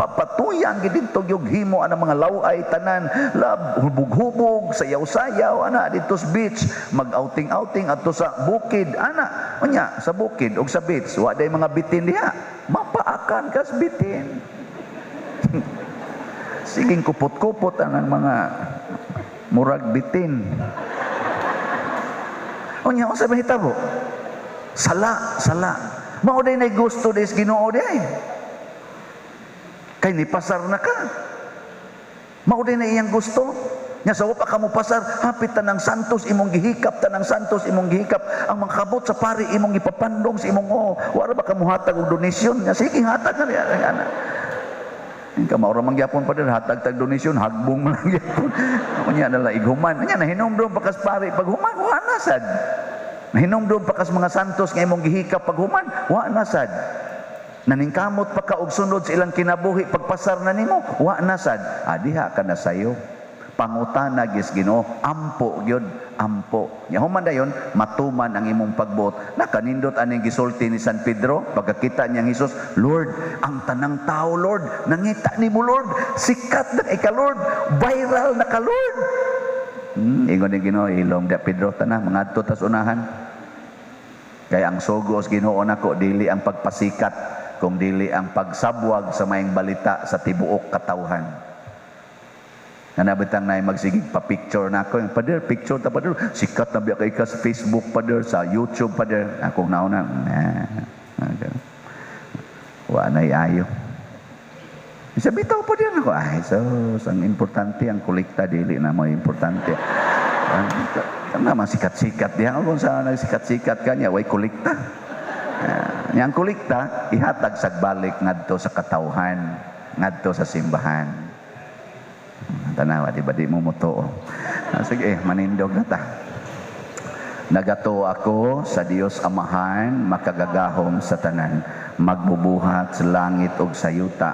Papatuyang gid didto gyud himo ang mga laway tanan, lab hubog-hubog, sayaw-sayaw ana didto sa beach, mag-outing-outing adto sa bukid ana. Unya sa bukid ug sa beach, wa day mga bitin diha. Mapaakan kas bitin. Siging kupot-kupot ang mga murag bitin. Unya unsa mahitabo? Sala, sala. Mao day nay gusto des Ginoo day. Kay nipasar na ka. Mao day na iyang gusto. Nya sa wa pa ka mo pasar, hapit tanang santos imong gihikap, tanang santos imong gihikap. Ang mga kabot sa pari imong ipapandong sa imong oh. Wara ba ka mohatag og donasyon? Nya sige hatag na niya ana. Ka maura man gyapon pa hatag tag donasyon, hagbong man lang gyapon. Unya na lang ighuman. Unya nahinumdum pa kas pari pag human, wa na sad. Nahinumdum pa kas mga santos nga imong gihikap pag human, wa na sad. Naningkamot pa ka og sunod sa ilang kinabuhi pagpasar na nimo, wa na sad. Ah, diha ka na sayo. Pangutana gis Ginoo, ampo gyud, ampo. Nya human dayon matuman ang imong pagbuot. Nakanindot aning gisulti ni San Pedro pagkakita niya ang Hesus, Lord, ang tanang tao Lord, nangita nimo Lord, sikat na ika Lord, viral na ka Lord. Ingon ni Ginoo, ilong da Pedro tana mangadto tas unahan. Kay ang sugo sa Ginoo nako dili ang pagpasikat, kung dili ang pagsabwag sa maayong balita sa tibuok katawhan. Nga bitang na magsigig pa-picture na ako. Yung, Pader, picture ta pader. Sikat na biya kay ka sa Facebook pader, sa YouTube pader. Akong nauna. Nah, okay. Wa na ayo. Isa bitaw pader ako. Ay, so, ang importante, ang kolekta, dili na mo importante. Ang naman sikat-sikat diha. Kung sa nagsikat-sikat kanya, way kolekta. Yang kolekta, ihatag sa balik ngadto sa katawhan, ngadto sa simbahan. Tanawa, di ba di mo mutuo? Sige, manindog na ta. Nagatuo ako sa Dios Amahan, makagagahom sa tanan, magbubuhat sa langit ug sa yuta,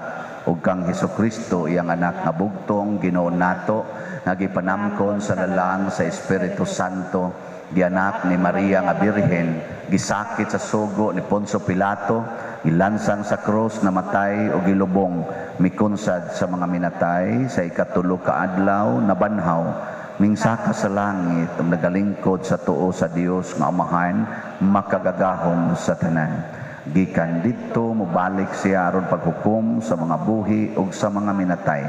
ug kang Hesukristo iyang anak nga bugtong Ginoo nato, nga gipanamkon sa lalang sa Espiritu Santo, gianak ni Maria nga Birhen, gisakit sa sugo ni Poncio Pilato, gilansang sa krus, namatay o gilubong, mikunsad sa mga minatay, sa ikatulo ka adlaw nabanhaw, mingsaka sa langit, ang nagalingkod sa tuo sa Dios nga Amahan, makagagahom sa tanan. Gikan didto mobalik siya aron paghukom sa mga buhi ug sa mga minatay.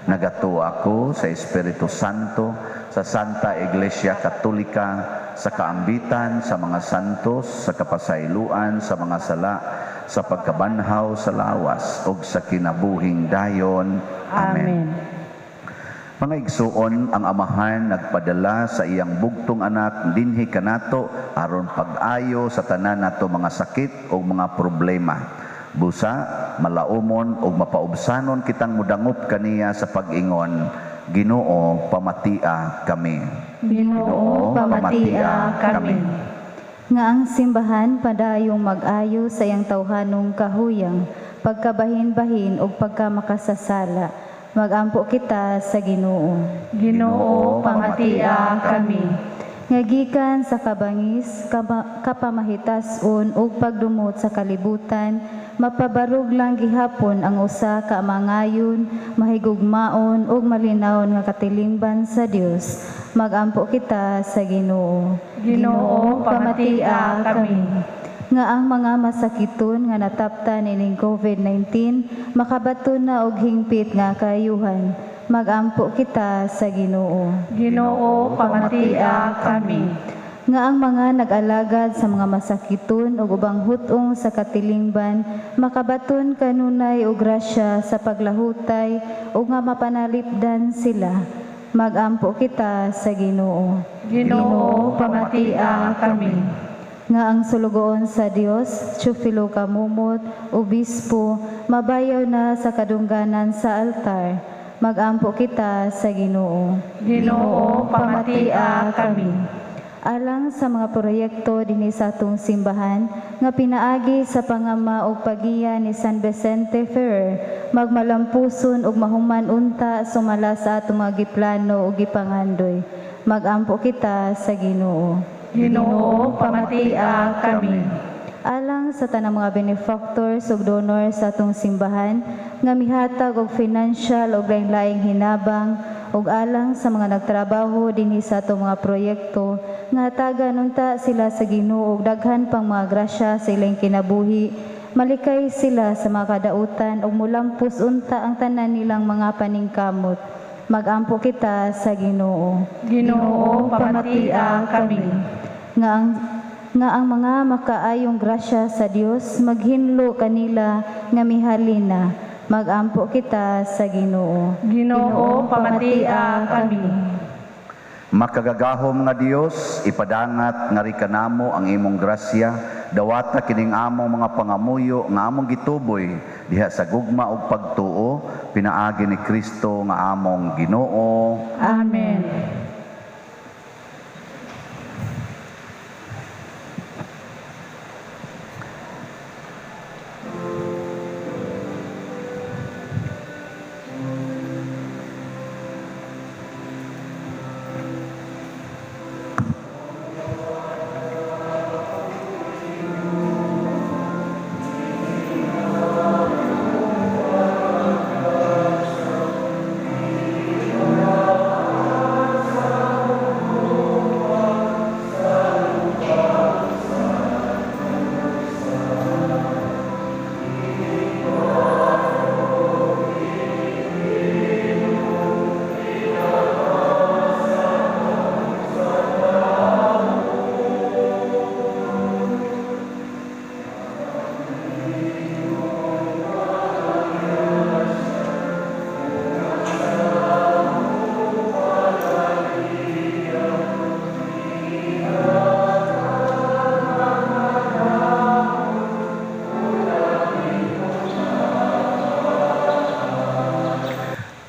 Nagatuo ako sa Espiritu Santo, sa Santa Iglesia Katolika, sa kaambitan sa mga santos, sa kapasayloan sa mga sala, sa pagkabanhaw sa lawas ug sa kinabuhing dayon. Amen. Amen. Mga igsuon, ang Amahan nagpadala sa iyang bugtong anak dinhi kanato aron pag-ayo sa tanan nato mga sakit o mga problema. Busa, malaumon ug mapaubsanon kitang mudangop kaniya sa pag-ingon, Ginoo, pamatia kami. Ginoo, pamatia kami. Nga ang simbahan padayong mag-ayo sa iyang tawhanong kahuyang, pagkabahin-bahin ug pagkamakasasala. Magampo kita sa Ginoo. Ginoo, pamatia kami. Nga gikan sa kabangis, kapamahitason ug pagdumot sa kalibutan, mapabarog lang gihapon ang usa ka mangayon, mahigugmaon ug malinawon nga katilingban sa Dios. Magampo kita sa Ginoo. Ginoo, pamatia kami. Nga ang mga masakiton nga natapta nining COVID-19 makabaton na og hingpit nga kaayuhan. Magampo kita sa Ginoo. Ginoo, pamatia kami. Nga ang mga nag-alagad sa mga masakiton ug ubang hutong sa katilingban makabaton kanunay og grasya sa paglahutay ug nga mapanalipdan sila. Magampo kita sa Ginoo. Ginoo, pamatia kami. Nga ang sulugoon sa Dios, Teofilo Camomot, obispo, mabayaw na sa kadungganan sa altar. Magampo kita sa Ginoo. Ginoo, pamatia kami. Alang sa mga proyekto dinhi sa atong simbahan nga pinaagi sa pangama og pagiya ni San Vicente Ferrer, magmalampuson ug mahuman unta sumala sa atong mga giplano ug gipangandoy. Magampo kita sa Ginoo. Ginoo, pamatia kami. Alang sa tanang mga benefactors ug donors sa atong simbahan nga mihatag og financial og lain-laing hinabang ug alang sa mga nagtrabaho dinhi sa atong mga proyekto nga hatagan unta sila sa Ginoo og daghan pang mga grasya sa ilang kinabuhi, malikay sila sa mga kadautan ug mulampos unta ang tanan nilang mga paningkamot. Magampo kita sa Ginoo. Ginoo, pamatia kami. Nga ang mga makaayong grasya sa Dios maghinlo kanila nga mihalina. Magampo kita sa Ginoo. Ginoo, pamatia kami. Makagagahom nga Dios, ipadangat nga ri kanamo ang imong grasya, dawata kining among mga pangamuyo nga among gituboy diha sa gugma ug pagtuo pinaagi ni Kristo nga among Ginoo. Amen.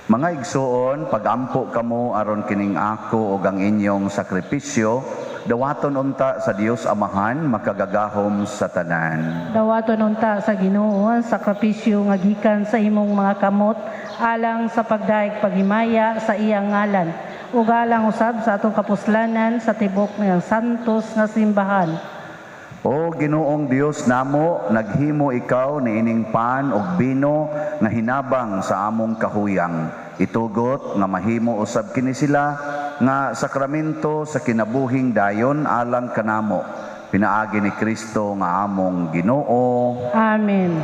Mga igsuon, pagampo kamo aron kining ako ug ang inyong sakripisyo, dawaton unta sa Dios Amahan makagagahom sa tanan. Dawaton unta sa Ginoo ang sakripisyo nga gikan sa imong mga kamot alang sa pagdayeg paghimaya sa iyang ngalan ug alang usab sa atong kapuslanan sa tibok niyang santos nga simbahan. O Ginoong Dios namo, naghimo ikaw niining pan ug bino nga hinabang sa among kahuyang. Itugot nga mahimo usab kini sila nga sakramento sa kinabuhing dayon alang kanamo. Pinaagi ni Kristo nga among Ginoo. Amen.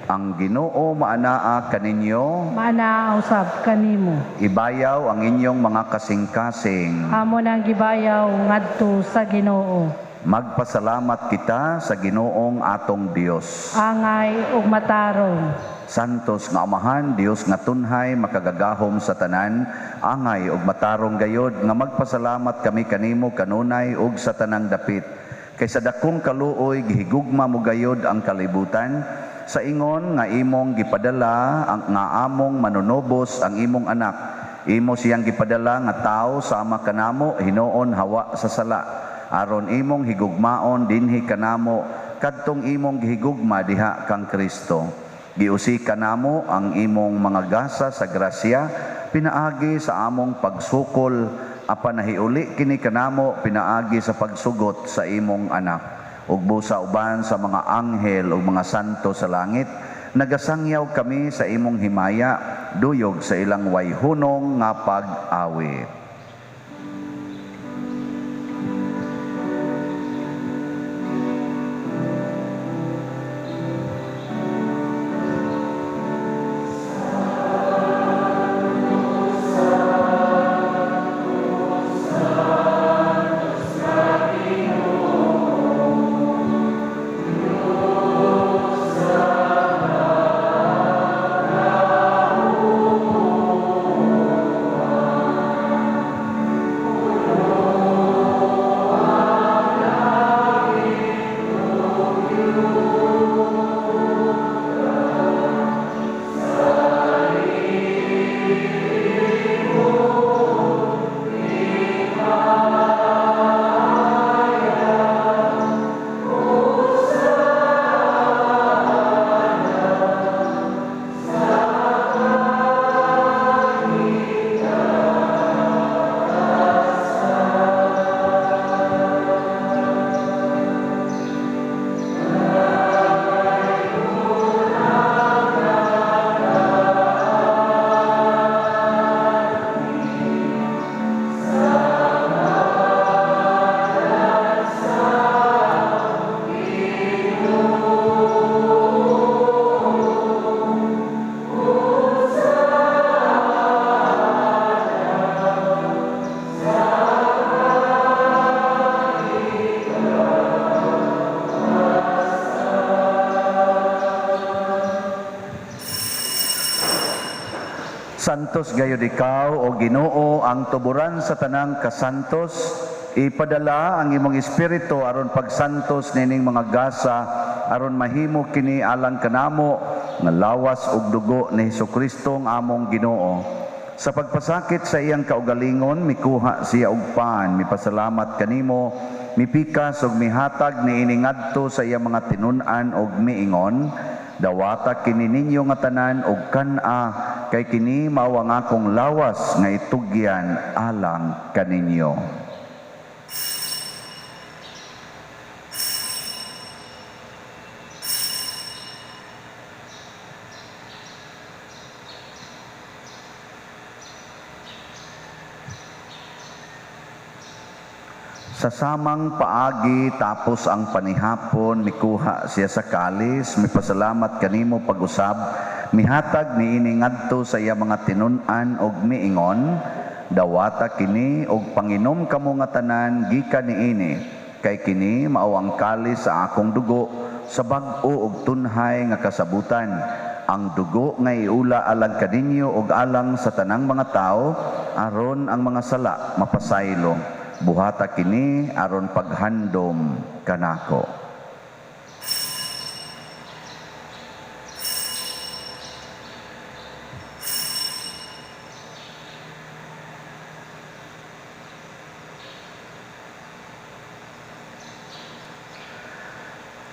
Ang Ginoo maanaa kaninyo. Maanaa usab kanimo. Ibayaw ang inyong mga kasing-kasing. Amo nang gibayaw ngadto sa Ginoo. Magpasalamat kita sa Ginoong atong Dios. Angay ug matarong. Santos nga Amahan, Dios nga tunhay, makagagahom sa tanan, angay ug matarong gayod nga magpasalamat kami kanimo kanunay ug sa tanang dapit. Kay sa dakong kaluoy gihigugma mo gayod ang kalibutan, sa ingon nga imong gipadala ang nga among manunubos ang imong anak. Imo siyang gipadala nga tawo sama kanamo hinuon hawa sa sala. Aron imong higugmaon dinhi kanamo kadtong imong gihigugma diha kang Kristo. Giusi kanamo ang imong mga gasa sa grasya pinaagi sa among pagsukol apan nahiuli kini kanamo pinaagi sa pagsugot sa imong anak. Ug busa uban sa mga anghel ug mga santo sa langit, nagasangyaw kami sa imong himaya duyog sa ilang wayhunong nga pag-awit. Santos gayud ikaw, o Ginoo, ang tuburan sa tanang kasantos. Ipadala ang imong espiritu aron pagsantos nining mga gasa, aron mahimo kini alang kanamo nga lawas ug dugo ni Hesukristo ang among Ginoo. Sa pagpasakit sa iyang kaugalingon, mikuha siya og pan, mipasalamat kanimo, mipikas ug mihatag niini ngadto sa iyang mga tinun-an ug miingon, dawata kini ninyo nga tanan og kan-a, kay kini mao ang akong lawas nga itugyan alang kaninyo. Sa samang paagi tapos ang panihapon, mikuha siya sa kalis, mipasalamat kanimo pag-usab, mihatag niini ngadto sa iya mga tinun-an og miingon, dawata kini og panginom kamo nga tanan gikan niini, kay kini mao ang kalis sa akong dugo sa bag-o og tunhay nga kasabutan. Ang dugo nga iula alang kaninyo og alang sa tanang mga tawo, aron ang mga sala mapasaylo. Buhata kini aron paghandom kanako.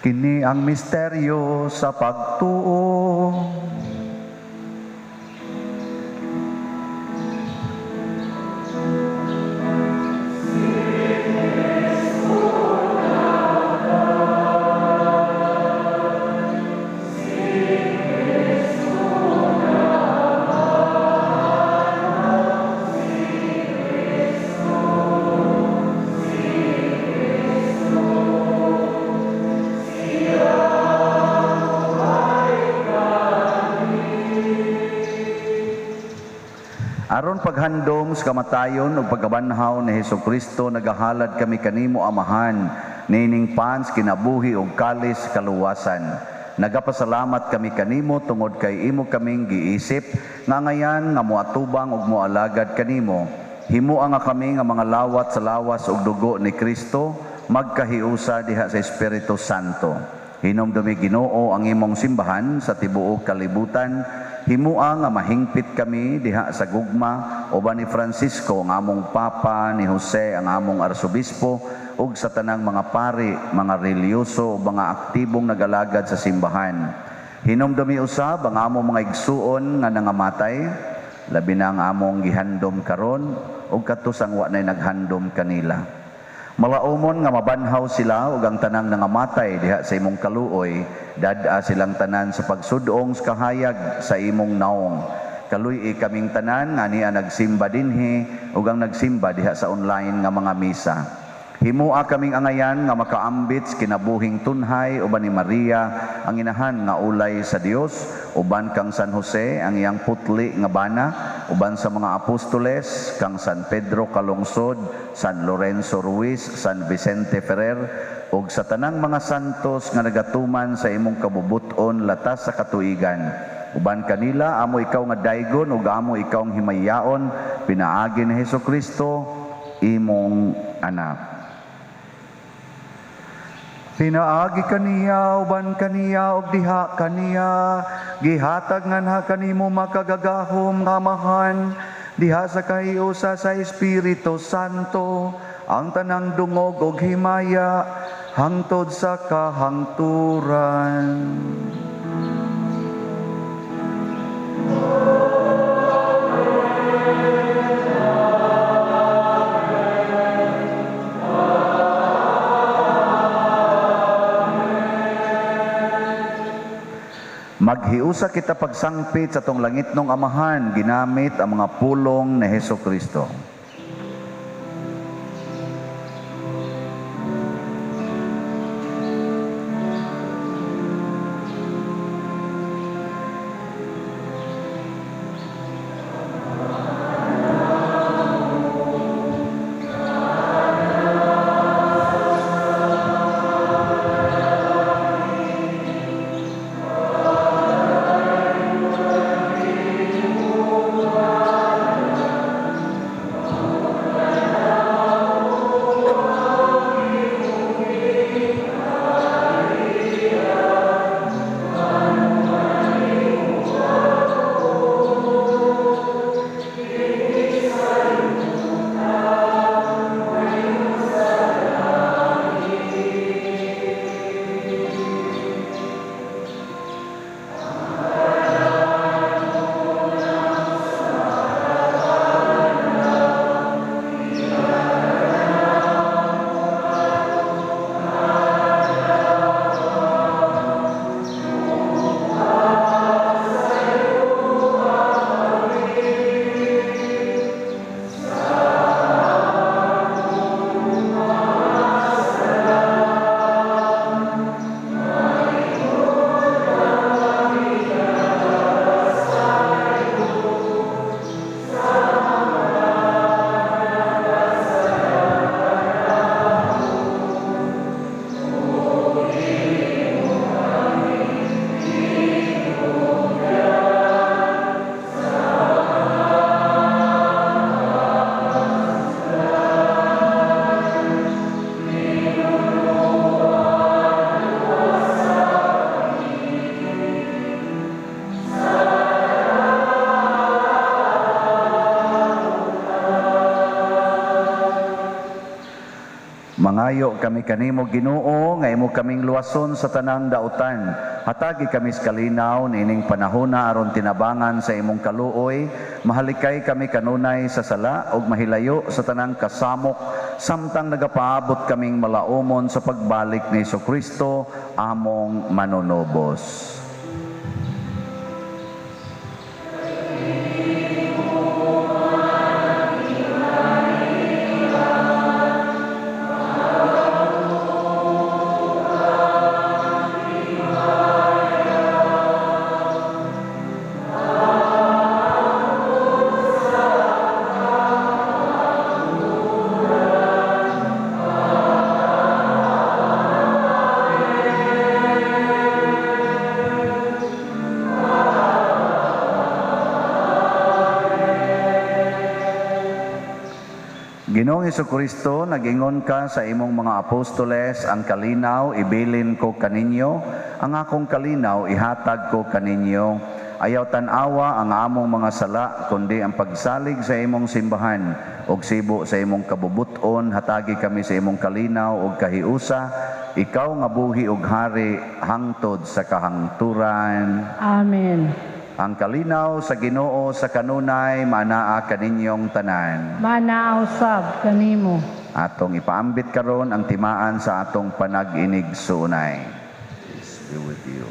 Kini ang misteryo sa pagtuo. Aron paghandom sa kamatayon ug pagkabanhaw ni Hesukristo, nagahalad kami kanimo Amahan, nining pans kinabuhi ug kalis kaluwasan. Nagapasalamat kami kanimo tungod kay imo kaming giisip nga ngayan nga moatubang ug moalagad kanimo. Himoa nga kami nga mga lawat sa lawas ug dugo ni Kristo, magkahiusa diha sa Espiritu Santo. Hinumdumi Ginoo ang imong simbahan sa tibuok kalibutan. Himua nga mahingpit kami diha sa gugma uban ni Francisco ang among Papa, ni Jose ang among Arsobispo, ug sa tanang mga pari, mga reliyoso, mga aktibong nagalagad sa simbahan. Hinumdumi usab ang among mga igsuon nga nangamatay, labi na ang among gihandom karon ug katusang wa nay naghandom kanila. Malaumon nga mabanhaw sila ug ang tanang nangamatay diha sa imong kaluoy, dad-a silang tanan sa pagsudong sa kahayag sa imong naong. Kaluy-i kaming tanan nga niya nagsimba dinhi ug ang nagsimba diha sa online nga mga misa. Himua kaming angayan nga makaambit sa kinabuhing tunhay uban ni Maria ang inahan nga ulay sa Dios, uban kang San Jose ang iyang putli nga bana, uban sa mga apostoles kang San Pedro Calungsod, San Lorenzo Ruiz, San Vicente Ferrer, ug sa tanang mga santos nga nagatuman sa imong kabubuton latas sa katuigan. Uban kanila amo ikaw nga daygon ug amo ikaw ang himayaon pinaagi ni Hesukristo imong anak. Pinaagi kaniya, uban kaniya, ug diha kaniya, gihatag nganha kanimo makagagahom nga Amahan, diha sa kahiusa sa Espiritu Santo, ang tanang dungog ug himaya, hangtod sa kahangturan. Maghiusa kita pagsangpit sa tong langitnong Amahan, ginamit ang mga pulong ni Hesukristo. Mangayo kami kanimo, Ginoo, nga imo kaming luwason sa tanang dautan. Hatagi kami sa kalinaw niining panahona aron tinabangan sa imong kaluoy. Mahalikay kami kanunay sa sala ug mahilayo sa tanang kasamok samtang nagapaabot kaming malaumon sa pagbalik ni Hesukristo among manunubos. Ginoong Hesukristo, nag-ingon ka sa imong mga apostoles, ang kalinaw ibilin ko kaninyo, ang akong kalinaw ihatag ko kaninyo. Ayaw tan-awa ang among mga sala, kundi ang pagsalig sa imong simbahan ug sibo sa imong kabubuton, hatagi kami sa imong kalinaw ug kahiusa. Ikaw nga buhi ug hari hangtod sa kahangturan. Amen. Ang kalinaw sa Ginoo sa kanunay maanaa kaninyong tanan. Maanaa usab kanimo. Atong ipaambit karon ang timaan sa atong panag-inig suunay. Peace be with you.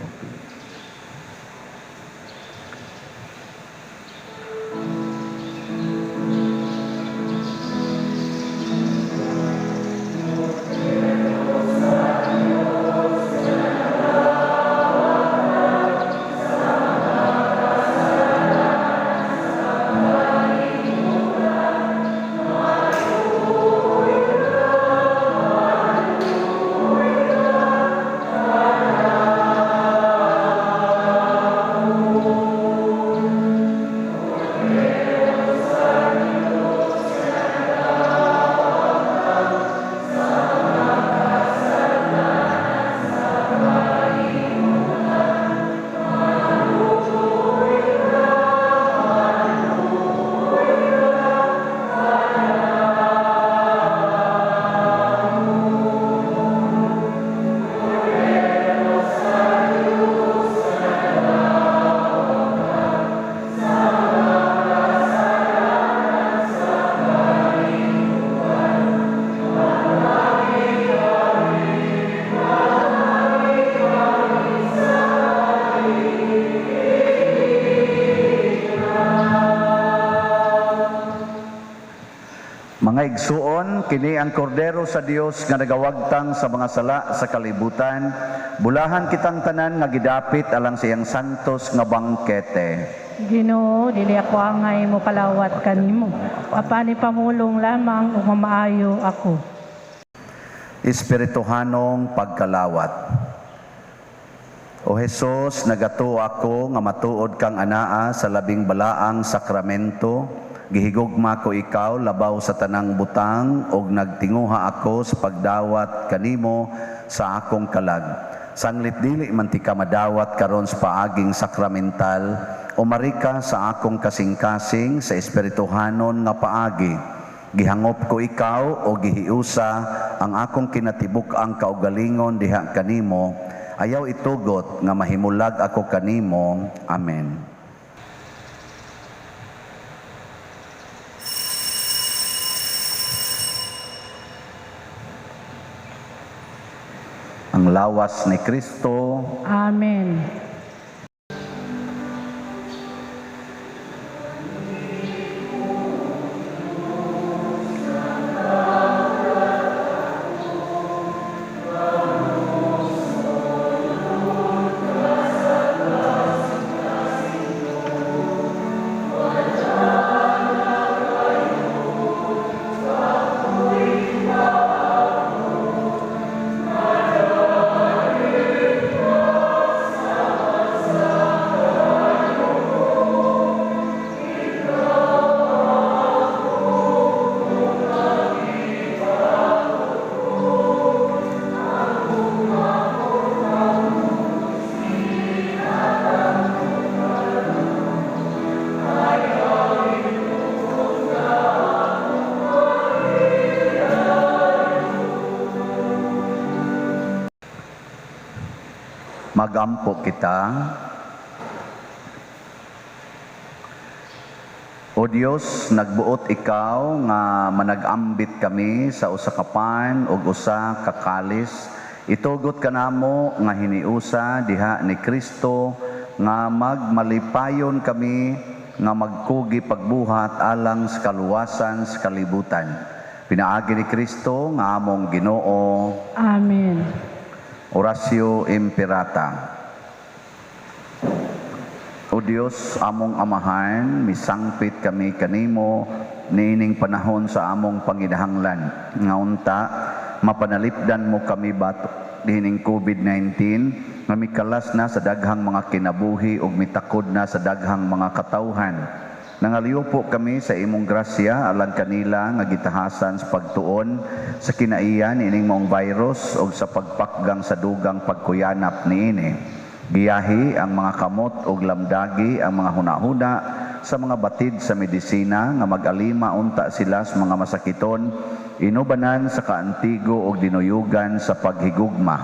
Mga igsuon, kini ang kordero sa Dios nga nagawagtang sa mga sala sa kalibutan. Bulahan kitang tanan nga gidapit alang sa iyang santos nga bangkete. Ginoo, dili ako angay mo palawat kanimo. Apan ipamulong lamang ug mamaayo ako. Espirituhanong pagkalawat. O Hesus, nagatuo ako nga matuod kang anaa sa labing balaang sakramento. Gihigugma ko ikaw labaw sa tanang butang og nagtinguha ako sa pagdawat kanimo sa akong kalag. Sanglit dili man ti ka madawat karon sa paaging sakramental, umarika sa akong kasing-kasing sa espirituhanon nga paagi. Gihangop ko ikaw o gihiusa ang akong kinatibuk-ang kaugalingon diha kanimo. Ayaw itugot nga mahimulag ako kanimo. Amen. Ang lawas ni Kristo. Amen. Magampo kita. O Dios, nagbuot ikaw nga managambit kami sa usa ka pan ug usa ka kalis. Itugot kanamo nga hiniusa diha ni Kristo nga magmalipayon kami nga magkugi pagbuhat alang sa kaluwasan sa kalibutan. Pinaagi ni Kristo nga among Ginoo. Amen. Oratio Imperata. O Dios, among Amahan, misangpit kami kanimo niining panahon sa among panginahanglan. Nga unta, mapanalipdan mo kami batok diining COVID-19, nga mikalas na sa daghang mga kinabuhi ug mitakod na sa daghang mga katawhan. Nangaliupo kami sa imong grasya alang kanila nga gitahasan sa pagtuon sa kinaiyan ining maong virus ug sa pagpakgang sa dugang pagkuyanap niini. Giyahi ang mga kamot ug lamdagi ang mga hunahuna sa mga batid sa medisina nga mag-alima unta sila sa mga masakiton, inubanan sa kaantigo ug dinuyugan sa paghigugma.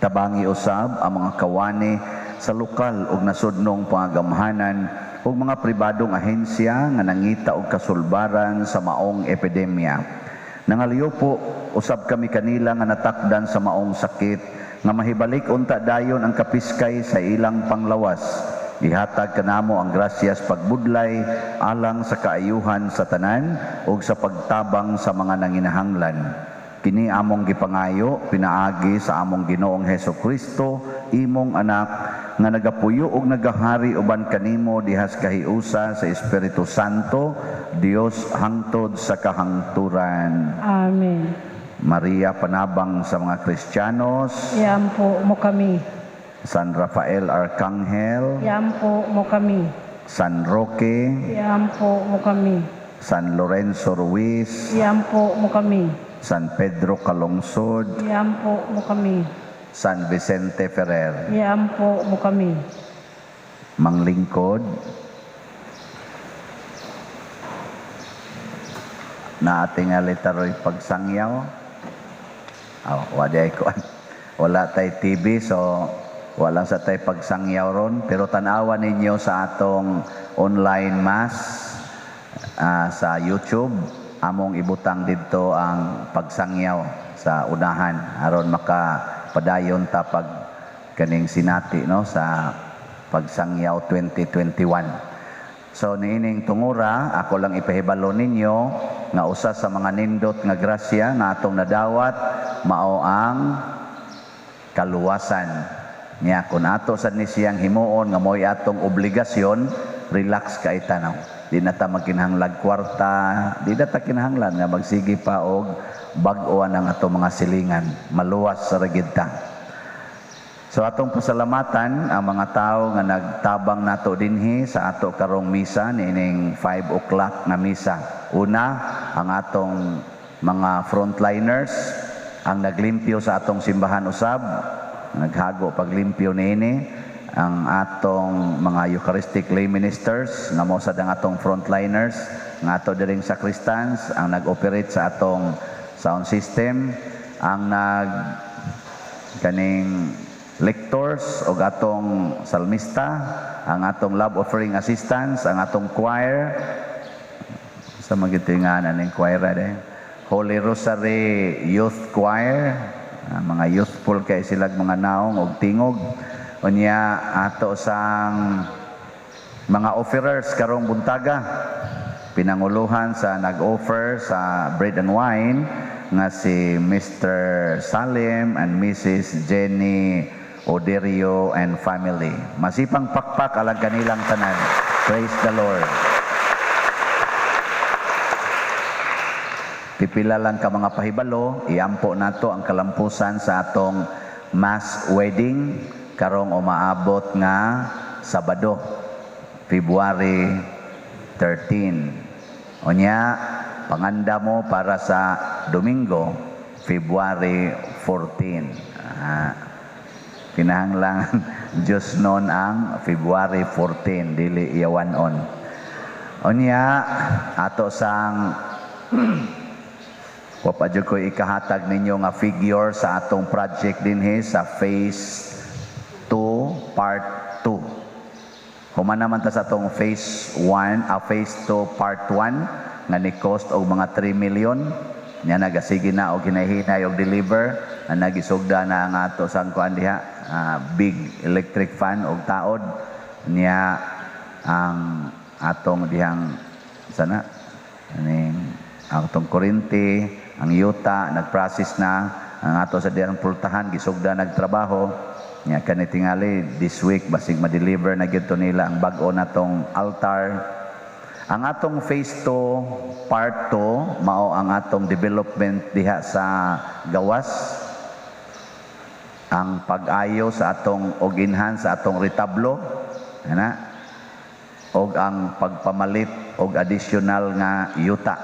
Tabangi usab ang mga kawani sa lokal ug nasudnong pangagamhanan ug mga pribadong ahensya nga nangita og kasulbaran sa maong epidemya. Nangaliupo usab kami kanila nga natakdan sa maong sakit nga mahibalik unta dayon ang kapiskay sa ilang panglawas. Ihatag kanamo ang grasyas pagbudlay alang sa kaayuhan sa tanan ug sa pagtabang sa mga nanginahanglan. Kini among gipangayo pinaagi sa among Ginoong Hesukristo, imong anak nga nagapuyo ug nagahari uban kanimo dihas kahiusa sa Espiritu Santo, Dios hangtod sa kahangturan. Amen. Maria, panabang sa mga Kristiyanos. Iampo mo kami. San Rafael Arcangel. Iampo mo kami. San Roque. Iampo mo kami. San Lorenzo Ruiz. Iampo mo kami. San Pedro Calungsod. Iampo mo kami. San Vicente Ferrer. Iampo mo kami. Manglingkod na ating alitaroy pagsangyaw. Oh, wala tay TV, so wala sa tay pagsangyaw ron, pero tan-awa ninyo sa atong online mass sa YouTube. Among ibutang didto ang pagsangyaw sa unahan aron makapadayon ta pag kaning sinati, no, sa pagsangyaw 2021. So niining tungura, ako lang ipahibalo ninyo nga usa sa mga nindot nga grasya nga atong nadawat mao ang kaluwasan. Nya kun ato sad ni siyang himuon nga mo'y atong obligasyon, relax kay tanaw. Di na ta magkinahanglag kwarta, di na ta kinahanglan nga magsige pa og bag-oan ang atong mga silingan, maluwas sa ra gid ta. So atong pasalamatan ang mga tawo nga nagtabang nato dinhi sa ato karong misa niining 5 o'clock nga misa. Una, ang atong mga frontliners, ang naglimpyo sa atong simbahan usab, naghago paglimpyo niini, ang atong mga Eucharistic lay ministers, nga mao sad ang atong frontliners, nga ato diring sacristans, ang nag-operate sa atong sound system, ang nag kaning lectors og atong salmista, ang atong love offering assistants, ang atong choir sa magitingan aning choir eh. Holy Rosary Youth Choir, mga youthful kay silag mga naong og tingog. Unya ato sang mga offerers karong buntaga, pinanguluhan sa nag-offer sa bread and wine nga si Mr. Salim and Mrs. Jenny Oderio and family. Masipang pakpak alang kanilang tanan. Praise the Lord. Pipila lang ka mga pahibalo, iampo nato ang kalampusan sa atong mass wedding karong umaabot nga Sabado, February 13. Unya, panganda mo para sa Domingo, February 14. Kinahanglan Diyos nun ang February 14, dili iyawan on. Unya, ato sang wapa jud ko'y ikahatag ninyo nga figure sa atong project dinhi sa phase 2 2 part 2. Human naman ta sa atong phase 1, phase 2 part 1 nga ni cost og mga 3 million. Nya nagasige na og hinahinay og deliver, na nagisugda na ang ato sa kuan diha, big electric fan og taod niya ang atong dihang sana aning atong kuryente, ang yuta nagprocess na ang ato sa dihang pultahan gisugda nagtrabaho niya. Kani tingali this week basig ma-deliver na gyud to nila ang bag-o natong altar. Ang atong phase 2 part 2 mao ang atong development diha sa gawas, ang pag-ayo sa atong og enhance sa atong retablo ana, og ang pagpamalit og additional nga yuta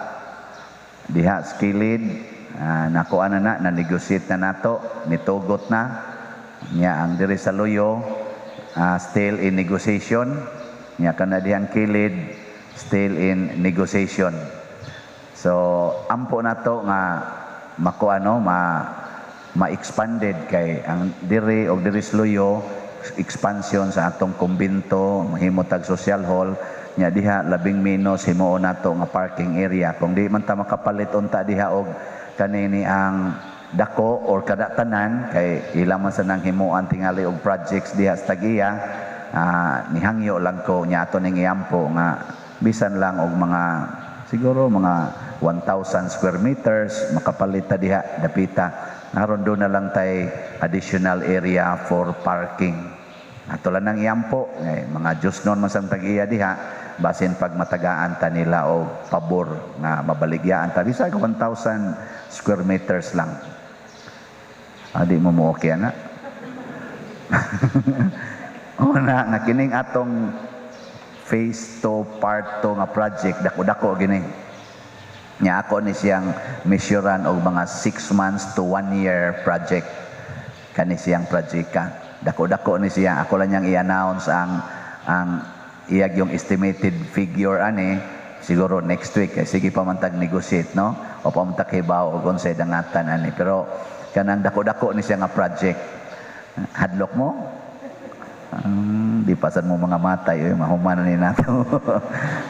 diha sa kilid. Nakuha na na negotiate na nato, nitugot na niya ang diri sa Luyo, still in negotiation niya, kana dihang kilid still in negotiation. So ampo nato nga makuha no, ma expanded kay ang diri og diri sa Luyo expansion sa atong kumbinto, mahimo tag social hall nya diha, labing menos himuon nato nga parking area. Kung di man ta makapalit unta diha og kanini ang dako or kada tanan kay ila man sa nang himuan tingali og projects diha sa tag-iya, nihangyo lang ko nya ato ning iampo nga bisan lang og mga siguro mga 1,000 square meters makapalit ta diha dapita, aron do na lang tay additional area for parking. Ato lang nang iampo eh, mga Diyos noon man sang tag-iya diha, basin pag matagaan ta nila og pabor nga mabaligyaan ta bisag 1,000 square meters lang. Adi mo mo okay ana. Una nga kining atong phase 2 part 2 nga project dako-dako gini. Nya ako ni siyang measurean og mga 6 months to 1 year project kani siyang project ka. Dako-dako ni siya. Ako lang niyang i-announce ang iyag yung estimated figure ani siguro next week eh, sige pa man tag negotiate no, o pa man tag hibaw og unsay dangatan ani, pero kanang dako-dako ni siya nga project. Hadlok mo? Di pa sad mo mga matay, oy, mahuman na ni nato.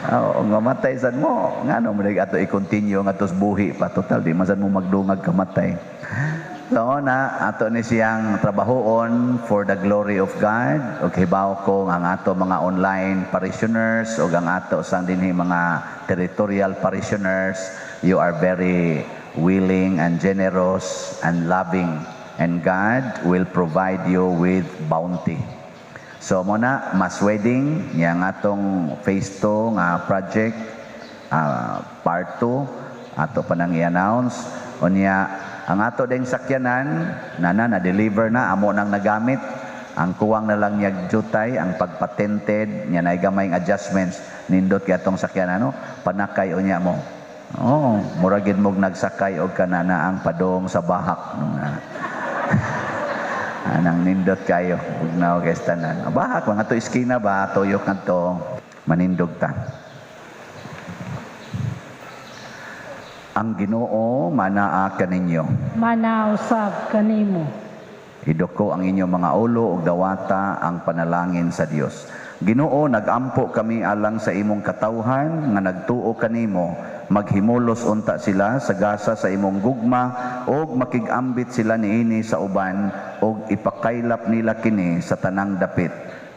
Oo, nga matay sad mo, ngano mo ato i-continue nga tos buhi pa, total di man sad mo magdungag kamatay. So na ato ni siyang trabahoon for the glory of God. Og hibaw ko ang ato mga online parishioners ug ang ato sang dinhi mga territorial parishioners, you are very willing and generous and loving, and God will provide you with bounty. So mo na mass wedding niya ang atong phase 2 nga project, part 2 ato pa nang i-announce. Unya ang ato ding sakyanan na na deliver na, amo nang nagamit. Ang kuwang na lang niya jutay ang pagpatented niya, na gamay adjustments. Nindot kay atong sakyanan no, panakay unya mo. Oh, mura gid mog nagsakay og kanana ang padong sa bahak no. Anang nindot kayo ugnaw kay tanan. Bahak mga to iskina ba tuyok ngadto manindog ta. Ang Ginoo manaa kaninyo. Manausab kanimo. Iduko ang inyong mga ulo ug dawata ang panalangin sa Dios. Ginoo, nagampo kami alang sa imong katawhan nga nagtuo kanimo. Maghimulos unta sila sa gasa sa imong gugma ug makig-ambit sila niini sa uban ug ipakaylap nila kini sa tanang dapit.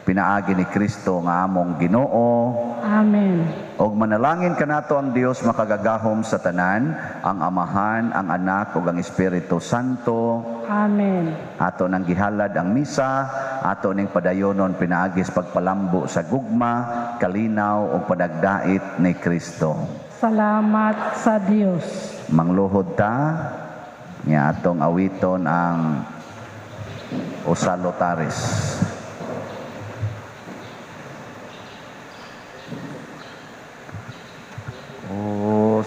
Pinaagi ni Kristo nga among Ginoo. Amen. Og manalangin kanato ang Dios makagagahom sa tanan, ang Amahan, ang Anak ug ang Espiritu Santo. Amen. Ato nang gihalad ang misa, ato ning padayonon pinaagis pagpalambo sa gugma, kalinaw ug panagdait ni Kristo. Salamat sa Dios. Mangluhod ta nya atong awiton ang O Salutaris. O